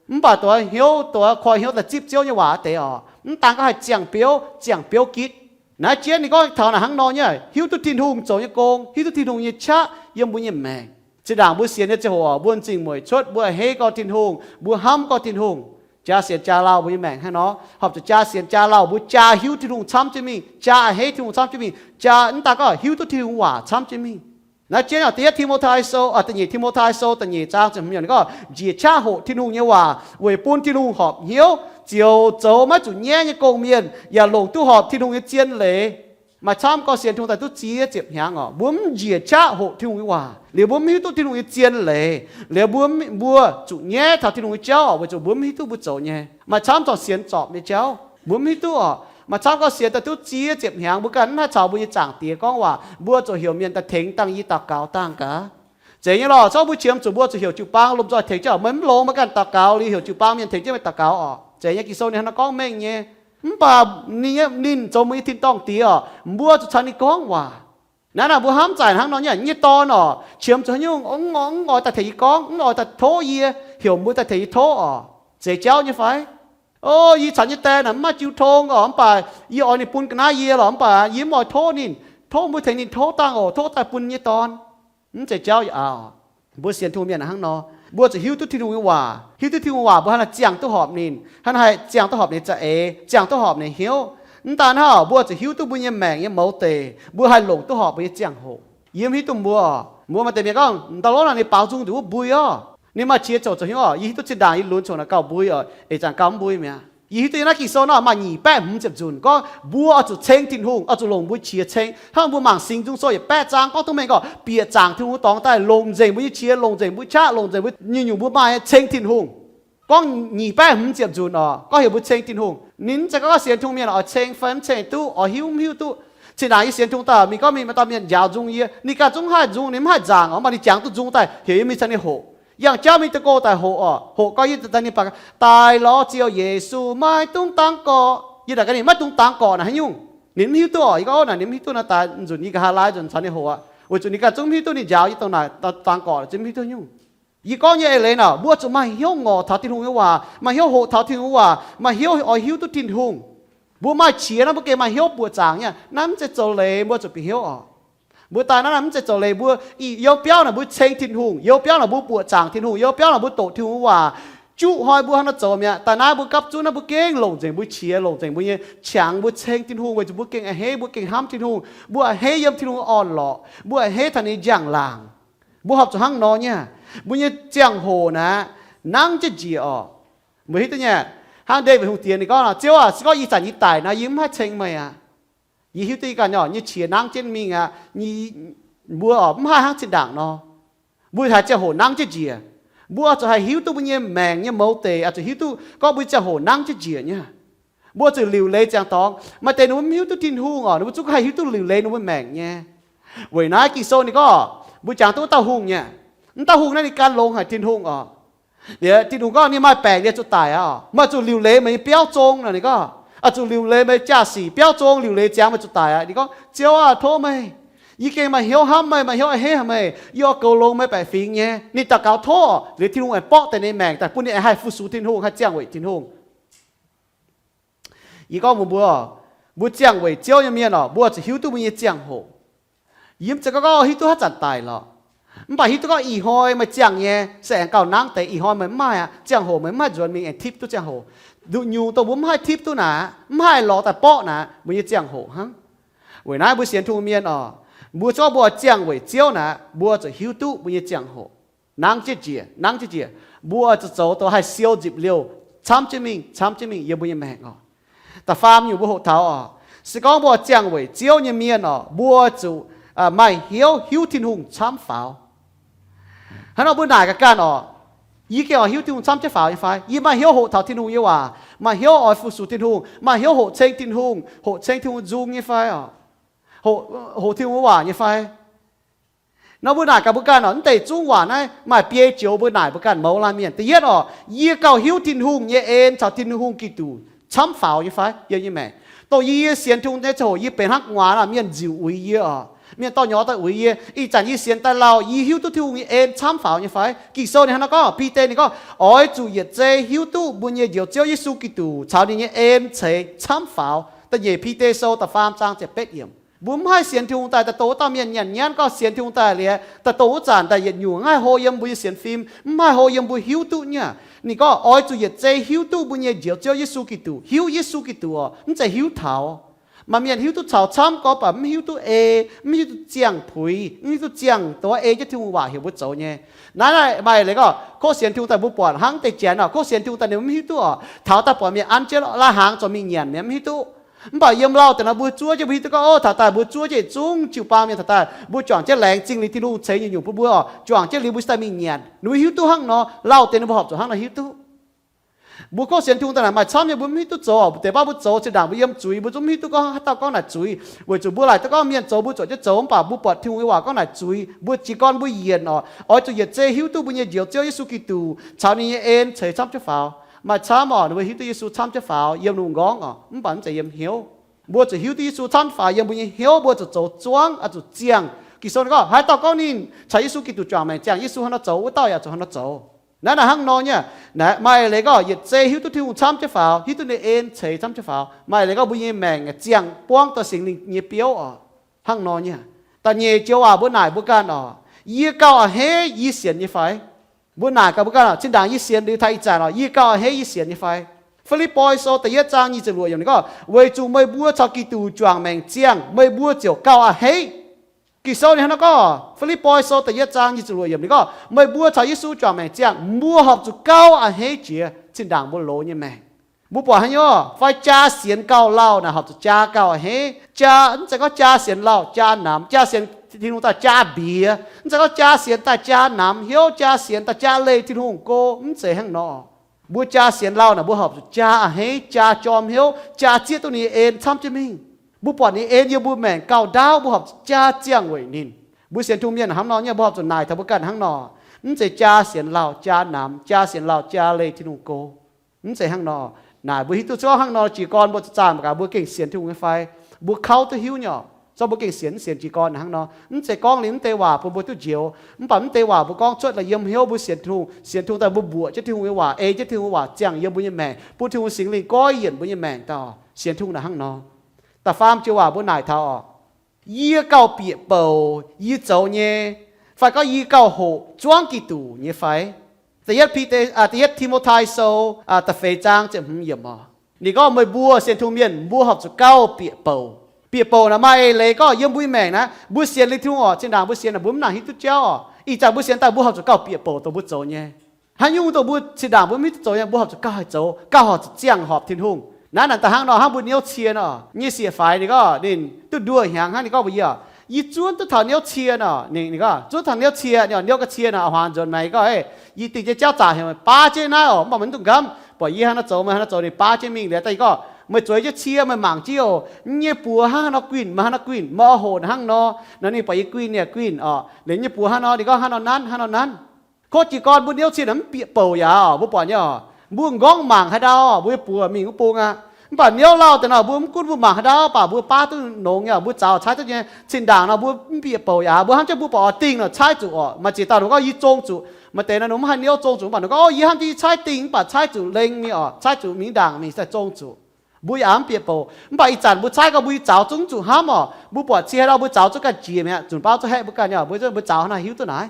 Mv baac dongh hnyouv, dongh koi hnyouv daaih zipv Ziouv nyei waac deix oc, mv daan gorngv haih ziangh biouv, ziangh biouv gitv. Naaiv jienv ninh gorngv taux naaic hnangv nor nyei, hiuv duqv Tin-Hungh zoux nyei gong, hiuv duqv Tin-Hungh nyei qaqv yiem mbuo nyei maengc. Zinh ndaangc mbuo sienx nyei ziangh hoc, mbuo m'zing mueic cuotv, mbuo a'hneiv gorx Tin-Hungh, mbuo hnamv gorx Tin-Hungh, jaa sienx jaa lauh mbuo nyei maengc hnangv nor, horpc zuqc jaa sienx jaa lauh mbuo jaa hiuv Tin-Hungh camv jienv mingh, jaa a'hneiv Tin-Hungh camv jienv mingh, jaa mv daan gorngv hiuv duqv Tin-Hungh waac camv jienv mingh. Naaiv jienv oc, da'yietv Ti^mo^tai Sou, da'nyeic Ti^mo^tai Sou da'nyeic zaang ziepc hmz yiemc gorngv, njiec qaqv hoqc Tin-Hungh nyei waac weic bun Tin-Hungh horpc hnyouv, ziouc zoux maiv zuqc nyaiv nyei gong-mienh, yaac longc duqv horpc Tin-Hungh nyei zien leiz. Maaih camv gorx sienx Tin-Hungh daaih duqv ziex ziepc hnyangx oc, mbuo mv njiec qaqv hoqc Tin-Hungh nyei waac, liuz mbuo mv hiuv duqv Tin-Hungh nyei zien leiz, liuz mbuo, mbuo zuqc nyaiv taux Tin-Hungh nyei jauv oc, weic zuqc mbuo mv hiuv duqv mbuo zoux nyei. Maaih camv corc sienx zorpc nyei jauv mbuo mv hiuv duqv oc. Maaih camv gorx sienx daaih duqv ziex ziepc hnyangx mbuo ganh mv haih caux mbuo nyei Zaangc Diex gorngv waac, mbuo zuqc heuc mienh daaih tengx dangh yie daux gaux dangh gaax. Zeiz nyei lorqc, zorqv mbuo qiemx zuqc mbuo zuqc heuc jiu-baang lomh nzoih tengx jienv oc, meih mv longx meih ganh daux gaux, liuz heuc jiu-baang mienh tengx jienv meih daux gaux oc. Zeiz nyei, Ging-Sou ninh hnangv nor gorngv mengh nyei. Mv baac ninh, ninh zoux mbuo nyei tin-dorngh Diex oc, mbuo zuqc caux ninh gorngv waac. Naaiv naaic mbuo hnamv zaaic hnangv nor nyei, nyei dorn oc, qiemx zuqc haaix nyungc mv oix daaih tengx yie gorngv, mv oix daaih tov yie, heuc mbuo daaih tengx yie tov oc. Zeiz jauv nyei fai? O, yie caux nyei daeh naaic mv maaih jiu tong oc, mv baac yie oix ninh bun ga'naaiv yie lorqc, mv baac yie mv oix tov ninh. Tov mbuo tengx ninh tov dangh oc, tov daaih bun nyei dorn. Mv zeiz jauv yaac aqc. Mbuo sienx Tin-Hungh mienh hnangv nor, mbuo zuqc hiuv duqv Tin-Hungh nyei waac. Hiuv duqv Tin-Hungh waac mbuo hnangv naaic ziangh duqv horpc ninh, hnangv naaic ziangh duqv horpc ninh za'eix, ziangh duqv horpc ninh hnyouv. Mv daan hnangv, mbuo zuqc hiuv duqv mbuo nyei maengc nyei mouz deic, mbuo haih longc duqv horpc mbuo nyei ziangh hoc. Yie mv hiuv duqv mbuo oc. Mbuo maaih deix mienh gorngv, dauh lov naaic ninh baaux nzung nduqc wuov mbui oc. Ninh maaih qiex ziouc zoux hnyouv oc, yie hiuv duqv zinh ndaangc yie lunx coux naaic gauh mbui oc, ih zanc gauh mv mbui mi'aqv. Yie hiuv duqv yiem naaiv Ging-Sou nor maaih nyic baeqv hmz ziepc nzunc gorngv mbuo oix zuqc ceng Tin-Hungh, oix zuqc longc mbuo qiex ceng. Hnangv mbuo mangc Singx Nzung Sou yietc baeqv zaang gorngv duqv mengh gorngv bieqc zaangc Tin-Hungh dorngx daaih, longc nzengc mbuo nyei qiex, longc nzengc mbuo qaqv, longc nzengc mbuo nyei nyungc mbuo maaih ceng Tin-Hungh. Gorngv nyic baeqv hmz ziepc nzunc oc, gorngv heuc mbuo ceng Tin-Hungh. Ninh mv zeiz gorngv sienx Tin-Hungh mienh oix ceng fai mv ceng duqv, oix hiuv mv hiuv duqv. Zinh ndaangc yie sienx Tin-Hungh daaih, mingh gorngv mingh maaih dauh mienh njaaux nzung yie, ninh ganh zungv mv haih nzung, ninh mv haih nzaangc oc, mv baac ninh jangx duqv nzung daaih, heuc yie mingh caux ninh hoqc. Yangh jauv mingh duqv go daaih hoqc oc. Hoqc gau yie daaih ninh baac, daaih lorz Ziouv Yesu, maiv dungx dangx gorqv. Yie daaih gaax ninh maiv dungx dangx gorqv naaic haaix nyungc. Ninh mv hiuv duqv oc. Yie gorngv, Ov, naaic ninh mv hiuv duqv nor, daaih nzunc yie nqa'haav laai nzunc caux ninh hoqc aqv, weic zuqc ninh ganh zungv mv hiuv duqv, ninh njaaux yie dongh naaic dangx gorqv, zungv mv hiuv duqv nyungc. Yie gorngv nyei eix leiz naaic, mbuo zuqc maaih hnyouv ngorc taux Tin-Hungh nyei waac, maaih hnyouv hoqc taux Tin-Hungh waac, maaih hnyouv oix hiuv duqv Tin-Hungh. Mbuo maaih qiex naaiv, mbuo gengh maaih hnyouv buoqc zaangc nyei. Naaiv mv zeiz zoux leiz, mbuo zuqc bieqc hnyouv oc. Mbuo daaih naaiv mv zeiz zoux leiz, mbuo ih, youv biauv naaic mbuo ceng Tin-Hungh, youv biauv naaic mbuo buoqc zaangc Tin-Hungh, youv biauv naaic mbuo doqc Tin-Hungh waac, juqv hnoi mbuo hnangv naaiv zoux mi'aqv. Daaih naaiv mbuo gapv zunv naaiv mbuo gengh longc nzengc mbuo qiex, longc nzengc mbuo nyei qangx, mbuo ceng Tin-Hungh weic zuqc mbuo gengh a'hneiv, mbuo gengh hnamv Tin-Hungh, mbuo a'hneiv yiem Tin-Hungh orn-lorqc, mbuo a'hneiv taux ninh njang-laangc. Mbuo horpc zuqc hnangv nor nyei. Mbuo nyei ziangh hoc naaic, nangv jienv njiec oc. Mbuo hiuv duqv nyei. Hnangv Ndaawitv Hungh Diex ninh gorngv, Ziouv aah, se gorngv ih zanc yie daic nor, yie mv haih ceng meih aqv. Yie hiuv duqv yie ganh nyei qiex nangv jienv mingh aqv. Mbuo oc, mv haih hnangv zinh ndaangc nor. Mbuo haiz ziangh hoc nangv jienv njiec. Mbuo oix zuqc haih hiuv duqv mbuo nyei maengc nyei mouz deic, oix zuqc hiuv duqv gorngv mbuo ziangh hoc nangv jienv njiec nyei. Mbuo zuqc liuc leiz ziangh dorngx. Maaih deix ninh mbuo mv hiuv duqv Tin-Hungh oc, ninh mbuo zungv haih hiuv duqv liuc leiz ninh mbuo maengc nyei. Weic naaiv Ging-Sou ninh gorngv, mbuo jangx duqv wuov dauh hungh nyei. Wuov dauh hungh naaiv ninh gan longx haic Tin-Hungh oc. Liuz Tin-Hungh gorngv, ninh maaih baengc liuz zuqc daic aqv oc. Meih zuqc liuc leiz meih nyei biauv zong nor, ninh gorngv, oix zuqc liuc leiz meih jaa-sic biauv zong, liuc leiz ziangx meih zuqc daic aqv. Ninh gorngv, Ziouv aah, tov meih. Yie gengh maaih hnyouv hnamv meih, maaih hnyouv a'hneiv meih. Yie oix goux longx meih baeqc fingx nyei. Ninh daux gaux tov, liuz Tin-Hungh aengx borqv deix ninh maengc daaih bun ninh aengx haih fu-sux Tin-Hungh, haih ziangh weic Tin-Hungh. Yie gorngv mbuox mbuo, mbuo ziangh weic Ziouv nyei mienh oc, mbuo zuqc hiuv duqv mbuo nyei ziangh hoc. Yie mv zeiz gorngv gorngv hiuv duqv haaix zanc daic lorqc. Mv baac hiuv duqv gorngv ih hnoi meih ziangh nyei se aengx gauh nangv deix, ih hnoi meih mv maaih aqv, ziangh hoc meih mv haih nzuonx mingh aengx tipv duqv ziangh hoc. Nduqc nyungc dongh mbuo mv haih tipv duqv naaic, mv haih lorz daaih borqv naaic, mbuo nyei ziangh hoc hnangv. Weic naaiv mbuo sienx Tin-Hungh mienh oc, mbuo zorqv mbuo ziangh weic Ziouv naaic, mbuo zuqc hiuv duqv mbuo nyei ziangh hoc. Nangv jienv njiec, nangv jienv njiec, mbuo zuqc zoux dongh haih siou nzipc liouh, camv jienv mingh, camv jienv mingh yiem mbuo nyei maengc oc. Da'faam nyungc mbuo hoqc taux oc, se gorngv mbuo ziangh weic Ziouv nyei mienh oc, mbuo zuqc maaih hnyouv hiuv Tin-Hungh camv faaux. Hnangv nor mbuo naaic gaax ganh oc, yie gengh oix hiuv Tin-Hungh camv jienv faaux nyei fai? Yie maaih hnyouv hoqc taux Tin-Hungh nyei waac, maaih hnyouv oix fu-sux Tin-Hungh, maaih hnyouv hoqc ceng Tin-Hungh, hoqc ceng Tin-Hungh nzung nyei fai oc? Hoqc, hoqc Tin-Hungh nyei waac nyei fai? Nor mbuo naaic gaax mbuo ganh oc, mv deix zungv waac naaiv maaih biei joux mbuo naaic mbuo ganh mouz laanh mienh. Da'yietv oc, yie gauh hiuv Tin-Hungh nyei en caux Tin-Hungh Giduc camv faaux nyei fai yiem yie maengc? Dongh yie, yie sienx Tin-Hungh nyei ziangh hoc yie benx hnangv gu'nguaaz nor, mienh nziuc uix yie oc, mienh dorh nyorx daaih uix yie. Ih zanc yie sienx daaih lauh, yie hiuv duqv Tin-Hungh nyei en camv faaux nyei fai? Ging-Sou ninh hnangv naaiv gorngv, Bide ninh gorngv, oix zuqc yietc zei hiuv duqv mbuo nyei Njoux Ziouv Yesu Giduc caux ninh nyei en ceix camv faaux. Da'nyeic Bide Sou da'faam zaang ziepc betv yiemc. Mbuo mv haih sienx Tin-Hungh daaih, daaih dongh wuov dauh mienh nyanc nyanv gorngv sienx Tin-Hungh daaih liuz, daaih dongh wuov zanc daaih yietc nyungc mv haih hlo yiem mbuo nyei sienx fim, mv haih hlo yiem mbuo hiuv duqv nyei. Ninh gorngv oix zuqc yietc zei hiuv duqv mbuo nyei Njoux Ziouv Yesu Giduc. Hiuv Yesu Giduc oc, mv zeiz hiuv taux. Maaih mienh hiuv duqv caux camv gorngv, mv baac mv hiuv duqv ei, mv hiuv duqv ziangh puix, mv hiuv duqv ziangh dongh wuov ei jienv Tin-Hungh waac heuc mbuo zoux nyei. Naaiv maaih leiz gorngv kov sienx Tin-Hungh daaih mbuo buatc hnangv deix janx oc, kov sienx Tin-Hungh daaih ninh mv hiuv duqv oc. Taux daaih buatc mienh an jienv lai-hnaangx zorqv mingh nyanc, mienh mv hiuv duqv. Mv baac yiem lauh deix nor mbuo zuov jienv mbuo hiuv duqv gorngv, ov, taux daaih mbuo zuov jienv zungv jiu-baang mienh taux daaih mbuo juangc jienv laengz zingh liuz Tin-Hungh ceix nyungc-nyungc bun mbuo oc, juangc jienv liuz mbuo cingx daaih mingh nyanc. Ninh mbuo hiuv duqv hnangv nor, lauh deix ninh mbuo horpc zuqc hnangv nor hiuv duqv. Mbuo kov sienx Tin-Hungh daaih naaic maaih camv nyei mbuo mv hiuv duqv zoux oc. Deix baav mbuo zoux zinh ndaangc mbuo yiem zuiz, mbuo zungv mv hiuv duqv gorngv haaix dauh gorngv naaic zuiz, weic zuqc mbuo laaic duqv gorngv mienh zoux mbuo zuqc jienv zoux, mv baac mbuo buatc Tin-Hungh nyei waac gorngv naaic zuiz, mbuo jiez gorn mbuo yienc oc. Oix zuqc yietc zei hiuv duqv mbuo nyei Njoux Ziouv Yesu Giduc caux ninh nyei en ceix camv jienv faaux. Maaih camv oc, ninh mbuo hiuv duqv Yesu camv jienv faaux yiem ninh nqorngv oc, mv baac mv zeiz yiem hnyouv. Mbuo zuqc hiuv duqv Yesu camv faaux yiem mbuo nyei hnyouv, mbuo zuqc zoux zuangv, oix zuqc ziangh. Ging-Sou ninh gorngv, haaix dauh gorngv ninh caux Yesu Giduc juangc maengc ziangh, Yesu hnangv nor zoux, wuov dauh yaac zuqc hnangv nor zoux. Naaiv naaic hnangv nor nyei. Naaiv maaih leiz gorngv yietc zei hiuv duqv Tin-Hungh camv jienv faaux, hiuv duqv ninh en ceix camv jienv faaux. Maaih leiz gorngv mbuo nyei maengc ziangh buangv dorh Singx Lingh nyei biouv oc. Hnangv nor nyei. Da'nyeic joux waac mbuo naaic mbuo ganh oc, yie gauh a'hneiv yie sienx nyei fai? Mbuo naaic gaax mbuo ganh oc, zinh ndaangc yie sienx liuz taux ih zanc oc, yie gauh a'hneiv yie sienx nyei fai? Fi^lipv^poi Sou da'yietv zaang nyic ziepc luoqc yiemc ninh gorngv, weic zuqc meih mbuo caux Giduc juangc maengc ziangh, meih mbuo ziouc gauh a'hneiv. Ging-Sou ninh hnangv naaiv gorngv, Fi^lipv^poi Sou da'yietv zaang nyic ziepc luoqc yiemc ninh gorngv, meih mbuo caux Yesu juangc maengc ziangh, mbuo horpc zuqc gauh a'hneiv jiex zinh ndaangc mbuo loz nyei maengc. Mbuo buatc haaix nyungc fai jaa sienx gauh lauh naaic horpc zuqc jaa gauh a'hneiv. Jaa, mv zeiz gorngv jaa sienx lauh jaa namx, jaa sienx Tin-Hungh daaih jaa mbiex. Mv zeiz gorngv jaa sienx daaih jaa namx hnyouv, jaa sienx daaih jaa leih Tin-Hungh go. Mv zeiz hnangv nor. Mbuo jaa sienx lauh naaic mbuo horpc zuqc jaa a'hneiv, jaa jorm hnyouv, jaa zieqv duqv ninh nyei en camv jienv mingh. Mbuo buatc ninh en yiem mbuo maengc gauh ndaauv, mbuo horpc zuqc jaa ziangh weic ninh. Mbuo sienx Tin-Hungh mienh hnangv nor nyei, mbuo horpc zuqc naaic taux mbuo ganh hnangv nor. Mv zeiz jaa sienx lauh jaa namx, jaa sienx lauh jaa leih Tin-Hungh go. Mv zeiz hnangv nor. Naaic mbuo hiuv duqv gorngv hnangv nor jiez gorn mbuo zaah mangc gaax mbuo gengh sienx Tin-Hungh nyei fai? Mbuo kauv duqv hiuv nyei oc. Zorqv mbuo gengh sienx, mv sienx jiez gorn hnangv nor. Mv zeiz gorngv liuz mv deix waac bun mbuo duqv njoux. Mv baac mv deix waac mbuo gorngv cuotv laaix yiem hnyouv mbuo sienx Tin-Hungh, sienx Tin-Hungh daaih mbuo mbuoqc jienv Tin-Hungh nyei waac, ei jienv Tin-Hungh waac ziangh yiem mbuo nyei maengc, bun Tin-Hungh Singx Lingh goiv yienc mbuo nyei maengc daaih. Sienx Tin-Hungh naaic hnangv nor. Da'faam joux waac mbuo naaic taux oc, yie gauh bieqc bouc yie zoux nyei, fai gorngv yie gauh hoqc zuangv Giduc nyei fai? Da'yietv Bide, da'yietv Ti^mo^tai Sou, da'feix zaang ziepc hmz yiemc oc. Ninh gorngv meih mbuo sienx Tin-Hungh mienh mbuo horpc zuqc gauh bieqc bouc. Bieqc bouc naaic maaih eix leiz gorngv yiem mbuo nyei maengc naaic, mbuo sienx liuz Tin-Hungh oc, zinh ndaangc mbuo sienx naaic mbuo mv nangc hiuv duqv jauv oc. Ih zanc mbuo sienx daaih mbuo horpc zuqc gauh bieqc bouc dongh mbuo zoux nyei. Haaix nyungc dongh mbuo zinh ndaangc mbuo mv hiuv duqv zoux nyei, mbuo horpc zuqc gauh haih zoux, gauh horpc zuqc ziangh horpc Tin-Hungh. Naaiv naaic daaih hnangv nor, hnangv mbuo niouv cie nor, nyei sieqv-faix ninh gorngv ninh duqv nduoh hnyangx hnangv, ninh gorngv mbuox yie, yie zuonv duqv taux niouv cie nor, ninh gorngv zuonv taux niouv cie, niouv ga'cie nor, hmuangx nzuonx maengx gorngv, yie dingh jienv jauv zaqc heuc baav jienv naaiv oc, mv baac maiv duqv nqamv, buatc yie hnangv nor zoux, meih hnangv nor zoux, ninh baav jienv mingh liuz daaih yie gorngv, meih zueiz jienv cie, meih mangc jienv oc, yie nyei buoz hnangv haaix nor guinh, meih hnangv nor guinh, meih oix hoqc hnangv nor. Nor ninh buatc yie guinh, ninh guinh oc, liuz yie nyei buoz hnangv nor, ninh gorngv hnangv nor nanv, hnangv nor nanv. Kov jiez gorn mbuo niouv cie naaic mv bieqc bouc yaac oc, mbuo buatc nyei oc, mbuo m'nqorngv mangc haaix ndau mbuo nyei buoz mingh wuov bung aqv. Mv baac niouv lauh deix nor mbuo mv gunv mbuo mangc haaix ndau, mv baac mbuo baav duqv nongx nyei, mbuo zaux caaiv duqv nyei. Zinh ndaangc nor mbuo mv bieqc bouc yaac mbuo hnamv jienv mbuo buatc oix dingh nor caaiv zuqc oc, maaih ziex dauh ninh gorngv yie zong zuqc, maaih deix nor ninh mv haih niouv zong zuqc, mv baac ninh gorngv, o, yie hnamv jienv yie caaiv dingh, mv baac caaiv zuqc lengh mingh oc, caaiv zuqc mingh ndaangc mingh daaih zong zuqc. Mbuo yaac mv bieqc bouc, mv baac ih zanc mbuo caaiv gorngv mbuo yie zaux zungv zuqc hnamv oc, mbuo buatc cie haaix ndau mbuo zaux zungv ganh jiex mi'aqv, zunc baav zungv haeqv mbuo ganh nyei, mbuo zaux hnangv haaix hiuv duqv naaic,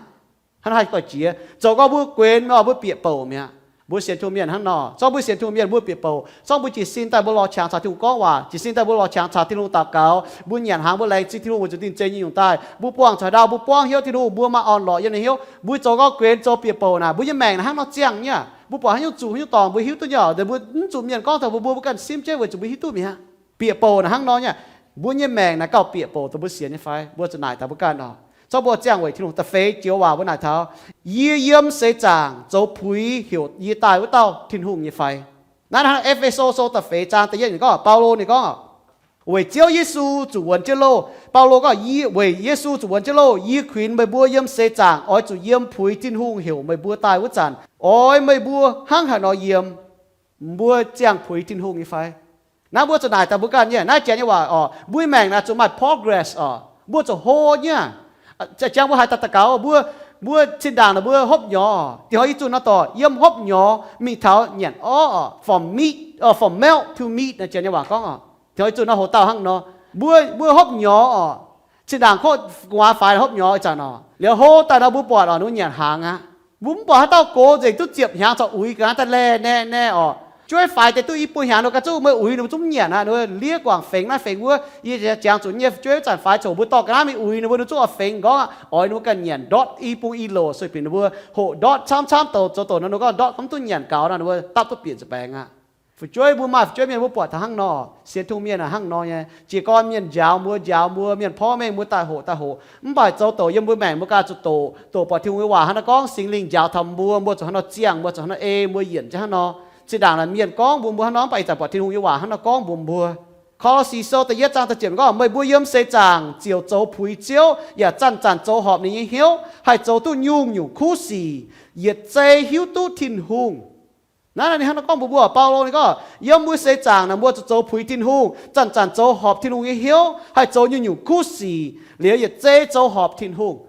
hnangv haaix doix jiex. Zoux gorngv mbuo guenx mi'aqv, mbuo bieqc bouc mi'aqv. Mbuo sienx Tin-Hungh mienh hnangv nor, zorqv mbuo sienx Tin-Hungh mienh mbuo bieqc bouc, zorqv mbuo jiez sin daaih mbuo lorz qangx caux Tin-Hungh gorngv waac, jiez sin daaih mbuo lorz qangx caux Tin-Hungh daux gaux, mbuo nyanc hnaangx mbuo laengz zingh Tin-Hungh weic zuqc ninh zeix nyei nyungc daaih, mbuo buangh caux haaix ndau mbuo buangv hnyouv Tin-Hungh, mbuo maaih orn-lorqc yiem ninh hnyouv, mbuo zoux gorngv guenx zoux bieqc bouc naaic, mbuo nyei maengc naaic hnangv nor ziangh nyei. Mbuo buatc haaix nyungc zuqc haaix nyungc dorngc mbuo hiuv duqv nyei oc, mbuo mv zuqc mienh gorngv taux mbuo, mbuo ganh simv jienv weic zuqc mbuo hiuv duqv mi'aqv. Bieqc bouc naaic hnangv nor nyei. Mbuo nyei maengc naaic gauh bieqc bouc dongh mbuo sienx nyei fai? Mbuo zuqc naaic taux mbuo ganh oc. Zorqv mbuo ziangh weic Tin-Hungh. Da'feix joux waac mbuo naaic taux, yie yiem seix zaangc zoux puix heuc yie daaih wuov dauh Tin-Hungh nyei fai? Naaiv hnangv E^fe^so Sou da'feix zaang da'yietv ninh gorngv, Baulo ninh gorngv, weic Ziouv Yesu zuqc wuonx jienv loh. Baulo gorngv, weic Yesu zuqc wuonx jienv loh, yie kuinx meih mbuo yiem seix zaangc oix zuqc yiem puix Tin-Hungh heuc meih mbuo daaih wuov zanc, oix meih mbuo hnangv haaix nor yiem, mbuo ziangh puix Tin-Hungh nyei fai? Naaiv mbuo zuqc naaic daaih mbuo ganh nyei. Naaiv janx nyei waac oc, mbuo maengc naaic zuqc maaih progress oc, mbuo zuqc hlo nyei. Jangx mbuo haaix dauh daux gaux, mbuo, mbuo zinh ndaangc naaic mbuo hopv nyorx, dinh hnoi yie zunh nor dorh yiem hopv nyorx mingh taux nyanc orv oc, from meat, from mouth to meat naaiv janx nyei waac gorngv oc. Dinh hnoi yie zunh nor hoc dauh hnangv nor, mbuo, mbuo hopv nyorx oc. Zinh ndaangc kov gu'nguaaz faix hopv nyorx ih zanc oc, liuz hlo daaih nor mbuo buatc oc, ninh mbuo nyanc hnaangx aqv. Mbuo mv buatc haaix dauh gox nzengc duqv ziepc hnyangx corc uix ga'naaiv daaih laeh naeh naeh oc. Jueiv faix deix duqv i buo hnyangx nor ganh zungv meih uix ninh mbuo zungv mv nyanc aqv. Ninh mbuo liev guangc fengx naaiv fengx wuov. Yie jangx zuqc nyei fu'jueiv zanc faix coc mbuo dorh ga'naaiv mingh uix ninh mbuo, ninh zungv oix fengx nqorngv oix ninh mbuo ganh nyanc ndortv i bung i loc, sueih bieqc ninh mbuo hoqc ndortv camv camv douc zoux douc nor ninh mbuo gorngv ndortv mv duqv nyanc gaux nor ninh mbuo dapv duqv bieqc nza'baengx aqv. Fu'jueiv mbuo maaih fu'jueiv mienh mbuo buatc taux hnangv nor, sienx Tin-Hungh mienh hnangv nor nyei. Jiez gorn mienh njaaux mbuo, njaaux mbuo, mienh porv mengh mbuo daaih hoqc daaih hoqc, mv baac zoux douc yiem mbuo maengc mbuo ganh zuqc doqc, doqc buatc Tin-Hungh nyei waac hnangv nor gorngv, Singx Lingh njaaux taux mbuo, mbuo zuqc hnangv nor ziangh, mbuo zuqc hnangv nor ei, mbuo yienc jienv hnangv nor. Zinh ndaangc naaic mienh gorngv mbuox mbuo hnangv nor, mv baac ih zanc buatc Tin-Hungh nyei waac hnangv nor gorngv mbuox mbuo. Ko^lo^si Sou da'yietv zaang da'ziepc gorngv, meih mbuo yiem seix zaangc ziouc zoux puix Ziouv yaac zanc-zanc zoux horpc ninh nyei hnyouv, haih zoux duqv nyungc-nyungc kuv sic, yietc zei hiuv duqv Tin-Hungh. Naaiv ninh hnangv nor gorngv mbuox mbuo, Baulo ninh gorngv, yiem mbuo seix zaangc naaic mbuo zuqc zoux puix Tin-Hungh, zanc-zanc zoux horpc Tin-Hungh nyei hnyouv, haih zoux nyungc-nyungc kuv sic, liuz yietc zei zoux horpc Tin-Hungh.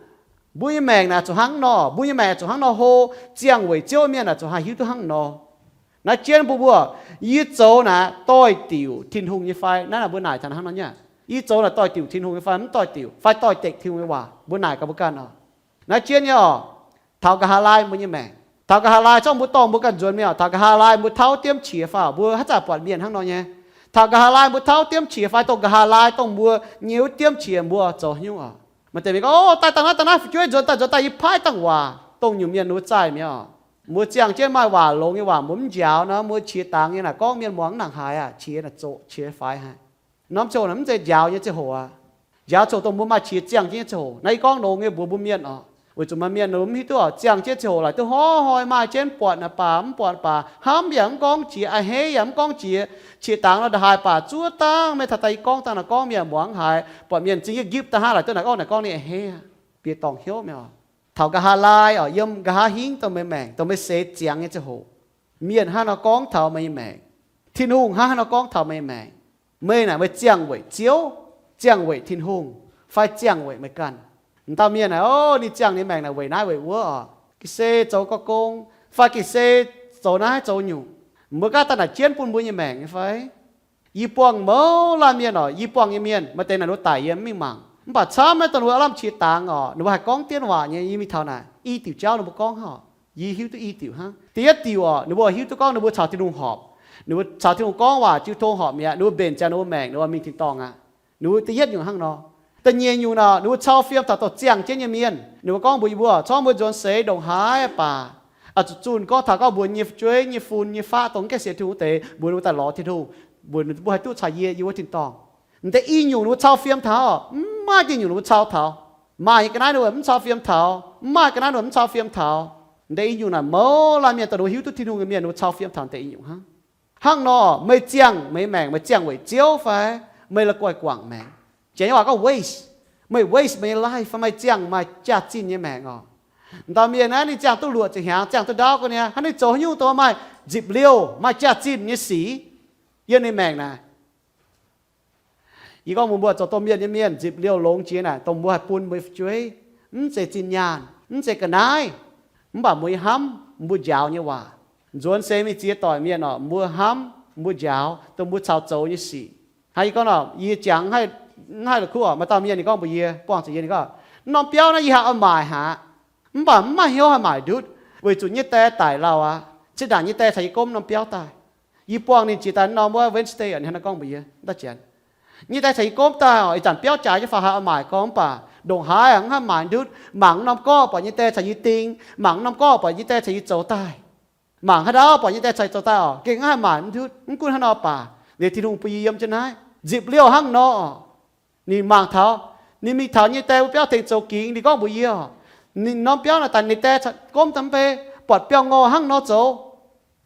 Mbuo nyei maengc naaic zuqc hnangv nor, mbuo nyei maengc zuqc hnangv nor hlo, ziangh weic Ziouv mienh naaic zuqc haih hiuv duqv hnangv nor. Naaiv jienv mbuo mbuo, yie zoux naaic doix-diuc Tin-Hungh nyei fai? Naaiv naaic mbuo naaic taux hnangv nor nyei. Yie zoux naaic doix-diuc Tin-Hungh nyei fai mv doix-diuc, fai doix-dekc Tin-Hungh nyei waac? Mbuo naaic gaax mbuo ganh oc. Naaiv jienv nyei oc, taux nqa'haav laai mbuo nyei maengc, taux nqa'haav laai zorqv mbuo dorh mbuo ganh nzuonx mi'aqv. Taux nqa'haav laai mbuo tauv diemv qiex fai? Mbuo haaix zanc buatc mienh hnangv nor nyei. Taux nqa'haav laai mbuo tauv diemv qiex fai dongh nqa'haav laai dongh mbuo nyei wuov diemv qiex mbuo zoux haaix nyungc oc? Maaih deix mienh gorngv, o, daaih dangh naaiv dangh naaiv fu'jueiv nzuonx daaih nzuonx daaih yie paaiv dangh waac, dongh nyungc mienh ninh mbuo zaih mi'aqv oc. Mbuo ziangh jienv maaih waac longx nyei waac mbuo mv njaaux nor, mbuo qiex dangx nyei naaic gorngv mienh muangx mv nangc haaix aqv, qiex naaic zoqc qiex faix haic. Norm ziangh hoc naaic mv zeiz njaaux nyei ziangh hoc aqv. Njaaux ziangh hoc dongh mbuo maaih qiex ziangh jienv nyei ziangh hoc. Naaiv yie gorngv longx nyei mbuox mbuo mienh oc. Weic zuqc maaih mienh mv hiuv duqv oc, ziangh jienv ziangh hoc laaic duqv hnoi-hnoi maaih jienv buatc naaic baac mv buatc baac, hnamv yaac mv gorngv jiex, a'hneiv yaac mv gorngv jiex. Qiex dangx nor ndongc haaix baac zuov dangh meih taux daaih yie gorngv dangh naaic gorngv mienh muangx mv haaix, buatc mienh zingh yietv nqipv da'hnangv laaic duqv naaic gorngv naaic gorngv ninh a'hneiv aqv. Bieqc dorngc hnyouv mi'aqv oc. Taux nqa'haav laai oc, yiem nqa'haav hingv dongh meih maengc, dongh meih seix ziangx nyei ziangh hoc, mienh hnangv haaix nor gorngv taux meih nyei maengc, Tin-Hungh hnangv haaix nor gorngv taux meih nyei maengc, meih naaic meih ziangh weic Ziouv, ziangh weic Tin-Hungh, fai ziangh weic meih ganh? M'dauh mienh naaic, o, ninh ziangh ninh maengc naaic weic naaiv weic wuov oc. Ga'sie zoux gong, fai ga'sie zoux naaiv zoux nyungc. Mbuo gaav daaih naaic jienv bun mbuo nyei maengc nyei fai? Yie buangh mouz laanh mienh oc, yie buangh nyei mienh maaih deix naaic ninh mbuo daic yie mv mingh mangc. Mv baac camv naaiv dongh ninh mbuo aav lamh qiex dangx oc, ninh mbuo haih gorngv dienv waac nyei. Yie mingh taux naaic i diuc jauv ninh mbuo gorngv oc, yie hiuv duqv i diuc hnangv. Da'yietv diuc oc, ninh mbuo hiuv duqv gorngv ninh mbuo caux Tin-Hungh horpc. Ninh mbuo caux Tin-Hungh gorngv waac jiu tong horpc mi'aqv, ninh mbuo mbenc ziangx ninh mbuo maengc, ninh mbuo mingh tin-dorngh aqv. Ninh mbuo da'yietv nyungc hnangv nor. Da'nyeic nyungc naaic, ninh mbuo cau fiem taux dongh ziangh jienv nyei mienh. Ninh mbuo gorngv mbuox yie mbuo, corc mbuo nzuonx seix ndongc haaix baac, zuqc zunh gorngv taux gorngv mbuox nyei fu'jueiv nyei fun nyei faqv dongh mv gaengh sienx Tin-Hungh deix, mbuox ninh mbuo daaih lorz Tin-Hungh, mbuox ninh mbuo haih duqv caux yie yiem wuov tin-dorngh. M'deix i nyungc ninh mbuo cau fiem taux, mv maaih dieh nyungc ninh mbuo cau taux. Maaih nyei ga'naaiv ninh mbuo mv cau fiem taux, mv maaih ga'naaiv ninh mbuo mv cau fiem taux. M'deix i nyungc naaic mouz laanh mienh dongh ninh mbuo hiuv duqv Tin-Hungh nyei mienh ninh mbuo cau fiem taux m'deix i nyungc hnangv. Hnangv nor, meih ziangh meih nyei maengc, meih ziangh weic Ziouv fai meih la'guaih guangc maengc? Janx nyei waac gorngv waste. Meih waste meih nyei life fai meih ziangh maaih jaax-zinh nyei maengc oc. M'dauh mienh naaiv ninh ziangh duqv luoqc ziepc hnyangx, ziangh duqv ndaauv ga'naaiv, hnangv ninh zoux haaix nyungc dongh maaih nzipc liouh, maaih jaax-zinh nyei sic yiem ninh maengc naaic. Yie gorngv mbuox mbuo zoux domh mienh nyei mienh, nzipc liouh longx jiex naaic dongh mbuo haih bun mbuo nyei fu'jueiv, mv zeiz zinh nyaanh, mv zeiz ga'naaiv, mv baac mbuo nyei hnamv, mbuo njaaux nyei waac. Nzuonx seix mingh ziex doic mienh oc, mbuo hnamv, mbuo njaaux dongh mbuo caux zoux nyei sic. Hnangv yie gorngv nor, yie jangx mv haih la'kuqv oc, maaih dauh mienh ninh gorngv mbuox yie, buangh zuqc yie, ninh gorngv, norm biauv naaiv yie haih oix maaic haic, mv baac mv maaih hnyouv haih maaic ndutv, weic zuqc nyei die daic lauh aqv. Zinh ndaangc nyei die caux yie gomv norm biauv daaih. Yie buangh ninh jiex daaih norm wuov Wednesday, ninh hnangv naaiv gorngv mbuox yie, nyei die caux yie gomv daaih oc, ih zanc biauv jaaix jienv faaux haaix oix maaic gorngv, mv baac ndongc haaix mv haih maaic ndutv. Mangc norm gorqv buatc nyei die caux yie ding, mangc norm gorqv buatc nyei die caux yie zoux daaih. Mangc haaix ndau buatc nyei die caux yie zoux daaih oc, gengh mv haih maaic ndutv. Mv gunv hnangv nor baac, liuz Tin-Hungh bun yie yiem jienv naaiv nzipc liouh hnangv nor. Ninh mangc taux, ninh mingh taux nyei die wuov biauv tengx zoux gingx, ninh gorngv mbuox yie oc, ninh norm biauv naaic daaih ninh die gomv daaih mv bei, buatc biauv-ngorh hnangv nor zoux.